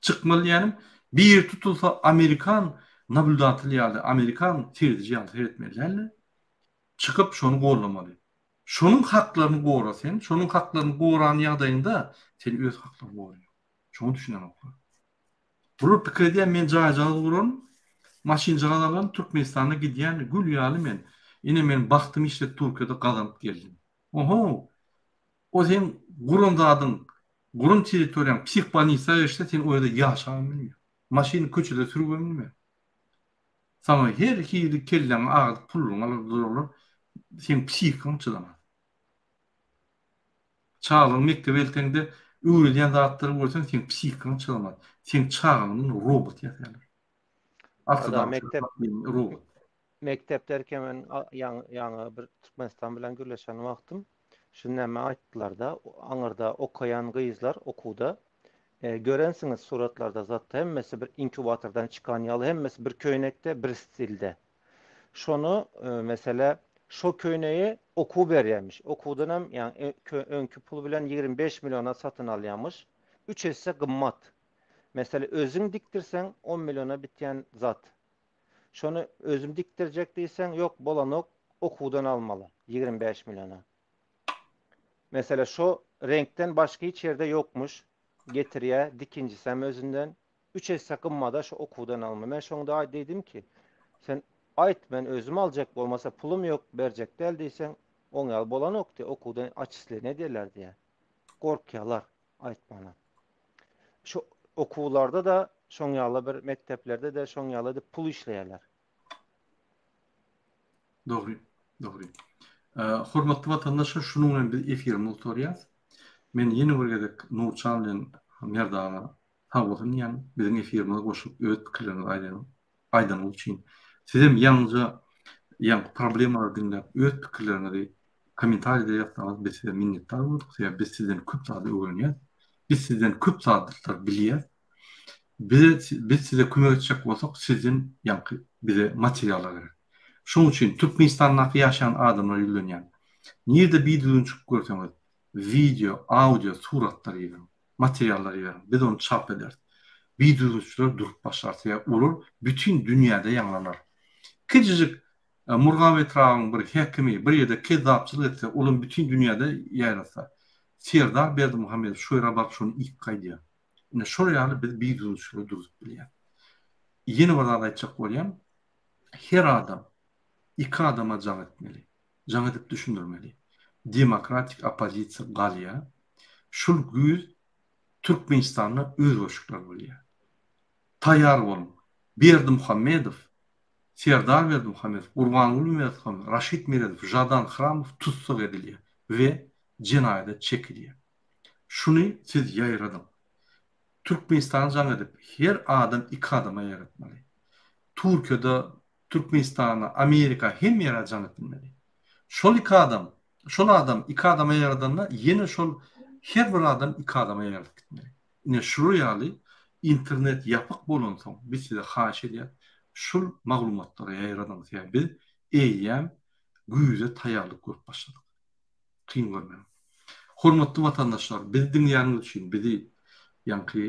Çykmaly diýýänim, biri tutulsa amerikan nablýudatel ýaly, amerikan serediji ýaly seretmeli däl-de, çykyp şony gollamaly. Şonuň haklaryny gora sen, şonuň haklaryny goran ýagdaýyňda sen öz haklaryňy goraýaň. Şoňa düşünenoklar. Bular pikir edýär men jaýjagaz guran, maşynjagaz alan Türkmenistana gidýän gül ýaly men. Ine men bagtymy işlet Türkiýede gazanyp geldim. Oho! O seň guran zadyň, guran territoriýaň psihbolnisa geçse sen o ýerde ýaşabam bilmeýäň. Maşyny köçede sürübem bilmeýäň. Saňa her hili kelläňi agyrdyp puluňy alar durarlar. Seň psihikaň çydamaz. Çagalygyň mekdebe elteňde öwredýän zatlary görseň seň psihikaň çydamaz. Seň çagaňdan robot ýasaýarlar.
Arkadag
mekdep robot.
Mekdepde erken men ýaňy bir Türkmenistan bilen gürleşen wagtym şu näme aýtdylarda aňyrda okaýan gyzlar okuwda görensiňiz suratlarda zatda hemmesi bir inkubatordan çykan ýaly hemmesi bir köýnekde bir stilde. Şony mesele şo köýnegi okuw berýärmiş. Okuwdanam ýagny öňki pul bilen 25 milliona satyn alýarmyş. Üç esse gymmat. Mesele özüň dikdirseň 10 milliona bitýän zat. Şony özüm dikdirjek diýseň ýok bolanok okuwdan almaly 25 milliona. Mesele şo reňkden başga hiç ýerde ýokmuş. Getirýä dikinjisem özünden. Üç esse gymmada şu okuwdan alma. Men şoňda aýt diýdim ki, sen aýt men özüm aljak bolmasa pulum ýok berjek däl diýseň, oň ýaly bolanok diýä okuwdan açisleniýe edýärler diýä. Gorkýalar aýtmana. Şu okuwlarda-da şoň ýaly bir mekdeplerde-de şoň ýaly edip pul işleýärler.
Dogry, dogry. Hormatly watandaşlar, şunuň bilen biz efirimizi gutarýas. Men ýene bir gezek Nurçan bilen Merdana sag bolsun diýýän, biziň efirimize goşulyp öz pikirleriňizi aýdan aýdanyňyz üçin. Sizem ýaňyja ýaňky problemalary diňläp öz pikirleriňizi kommentariýada ýazsaňyz biz size minnetdar bolardyk. Sebäbi biz sizden köp zady öwrenýäs. Biz sizden köp zatlar bilýäs. Bize biz size kömek etjek bolsak sizden ýaňky bize materiallar gerek. Şonuň üçin Türkmenistandaky ýaşaýan adamlara ýüzlenýän. Nirde bidüzgünçilik görseňiz wideo, audio, suratlar iberiň. Materiallar iberiň. Biz ony çap ederis. Bidüzgünçilikler durup başlar. Sebäbi olar bütin dünýäde ýaňlanar. Kiçijik Murgap etrabyň bir häkimi bir ýerde kezzapçylyk etse, olam bütin dünýäde ýaýrasa, Serdar Berdimuhamedow şo ýere baryp şony iýip gaýdýar. Ine şol ýaly biz bidüzgünçiligi durzup bilýäris. Ýene bir zat aýtjak bolýan, her adam iki adama jaň etmeli. Jaň edip düşündirmeli. Demokratik oppozisiýa galýar. Şul güýz Türkmenistanda özgerişikler bolýar. Taýýar boluň. Berdimuhamedow, Serdar Berdimuhamedow, Gurbanguly Berdimuhamedow, Raşid Meredow, Žadan Hramow tussag edilýär we jenaýata çekilýär. Şuny siz ýaýradyň. Türkmenistana jaň edip her adam iki adama ýaýratmaly. Türkiýede, Türkmenistana, Amerika hemme ýere jaň etmeli. Şol iki adam, şol adam iki adama ýaýradanda ýene şol her bir adam iki adama ýaýradyp gitmeli. Ine şular ýaly internet ýapyk bolansoň biz size haýyş edýäs şul maglumatlary ýaýradyň sebäbi biz eýýäm güýze taýýarlyk görüp başladyk. Kyn görmäň. Hormatly watandaşlar bizi diňleýäniňiz üçin bizi ýaňky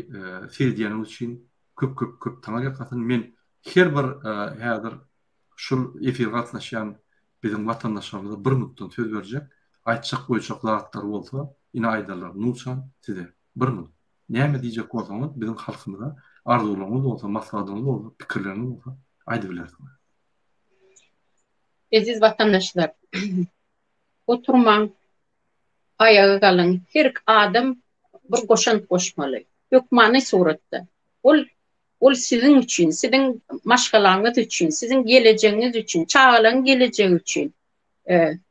seredýäniňiz üçin köp köp köp taňry ýalkasyn men her bir häzir şul efire gatnaşýan biziň watandaşlarymyza bir minutdan söz berjek aýtjak goýjak zatlary bolsa ine aýdarlar Nurjan size bir minut näme diýjek bolsaňyz biziň halkymyza arzuwlaryňyz bolsa maslahatyňyz bolsa pikirleriňiz bolsa aýdybilersiňiz.
Eziz watandaşlar oturmaň aýaga galyň her adam bir goşant goşmaly hökmany suratda ol ol siziň üçin siziň maşgalaňyz üçin siziň gelejegiňiz üçin çagalaryň gelejegi üçin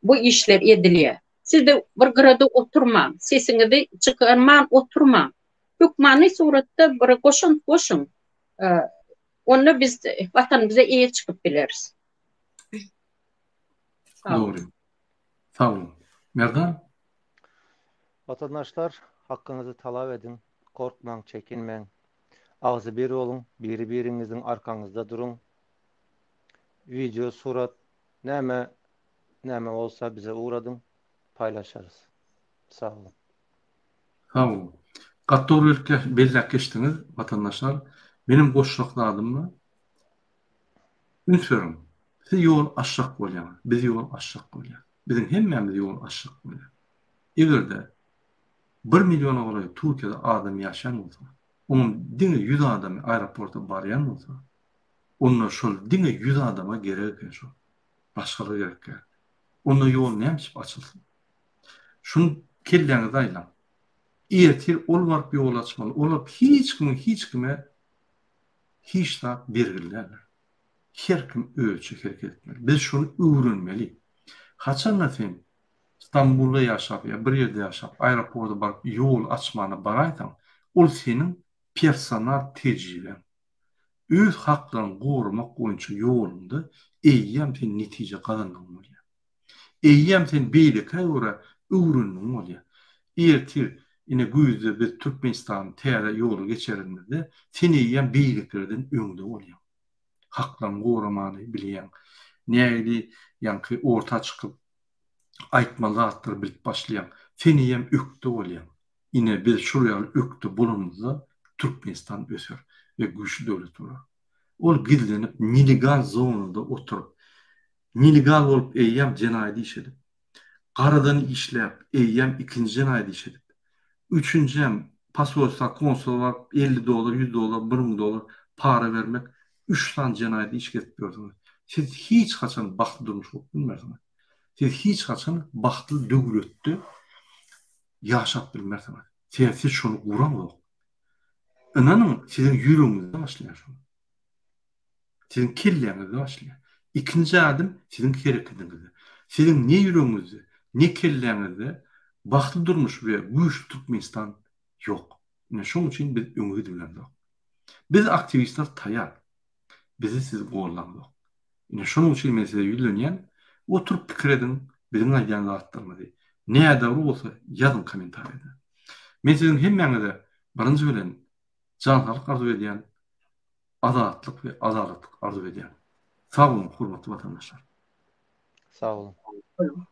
bu işler edilýär sizde bir gyrada oturmaň sesiňizi çykarman oturmaň hökmany suratda bir goşant goşuň onda biz watanymyza eýe çykyp bileris.
Dogry. Sag boluň. Merdan?
Watandaşlar hakkyňyzy talap ediň, korkmaň, çekinmäň. Agzybir boluň, biri-biriňiziň arkaňyzda duruň. Wideo, surat, näme näme bolsa bize ugradyň, paýlaşarys. Sag boluň.
Sag boluň. Gaty dogry belläp geçdiňiz, watandaşlar. Meniň goşjak zadym bar. Üns beriň. Siz ýol açjak bolýaňyz, biz ýol açjak bolýas. Biziň hemmämiz ýol açjak bolýas. Eger-de bir milliona golaý Türkiýede adam ýaşaýan bolsa, onuň diňe 100 adamy aeroporta barýan bolsa, onda şol diňe 100 adama gerek eken şol. Başgalara gerek däl. Onda ýol näme üçin açylsyn? Şuny kelläňizde aýlaň. Ertir ol baryp ýol açmaly, ol baryp hiç kimiň hiç kime hiç zat bergili däldir. Her kim özüçe hereket etmeli. Biz şony öwrenmeli. Haçanda sen Stambulda ýaşap ýa bir ýerde ýaşap aeroporta baryp ýol açmana baraýsaň, ol seniň personal tejribäň. Öz haklaryňy goramak boýunça ýoluňda eýýäm sen netije gazandygyň bolýar. Eýýäm sen beýlekä görä öwrendigiň bolýar. Ertir, ine güýzde biz Türkmenistany täze ýola geçerenimizde sen eýýäm beýlekilerden öňde bolýaň. Haklaryňy goramany bilýäň. Nähili ýaňky orta çykyp aýtmaly zatlary bilip başlaýaň. Sen eýýäm ökde bolýaň. Ine biz şul ýaly ökde bolanymyzda Türkmenistan öser we güýçli döwlet bolar. Ol gizlenip nelegal zonada oturyp, nelegal bolup eýýäm jenaýat iş edip, garadan işläp eýýäm ikinji jenaýat iş edip, üçünjem posolstwa konsula baryp 50 dollar, 100 dollar, 1000 dollar para bermek üç sany jenaýat iş gezip ýörsüňiz. Siz hiç haçan bagtly durmuş gurup bilmersiňiz. Siz hiç haçan bagtly döwletde ýaşap bilmersiňiz. Sebäbi siz şony guraňzok. Ynanyň, siziň ýüregiňizde başlaýar şol. Siziň kelläňizde başlaýar. Ikinji adym siziň hereketiňizde. Siziň ne ýüregiňizde, ne kelläňizde bagtly durmuş we güýçli Türkmenistan ýok. Ine şoň üçin biz öňe gidibilemzok. Biz aktiwistler taýar. Bizi siz gollaňzok. Ine şonuň üçin men size ýüzlenýän, oturyp pikir ediň biziň aýdýan zatlarymyzy. Nädogry bolsa ýazyň kommentariýada. Men siziň hemmäňize birinji bilen jan saglyk arzuw edýän, azatlyk we adalatlyk arzuw edýän. Sag boluň hormatly watandaşlar.
Sag boluň.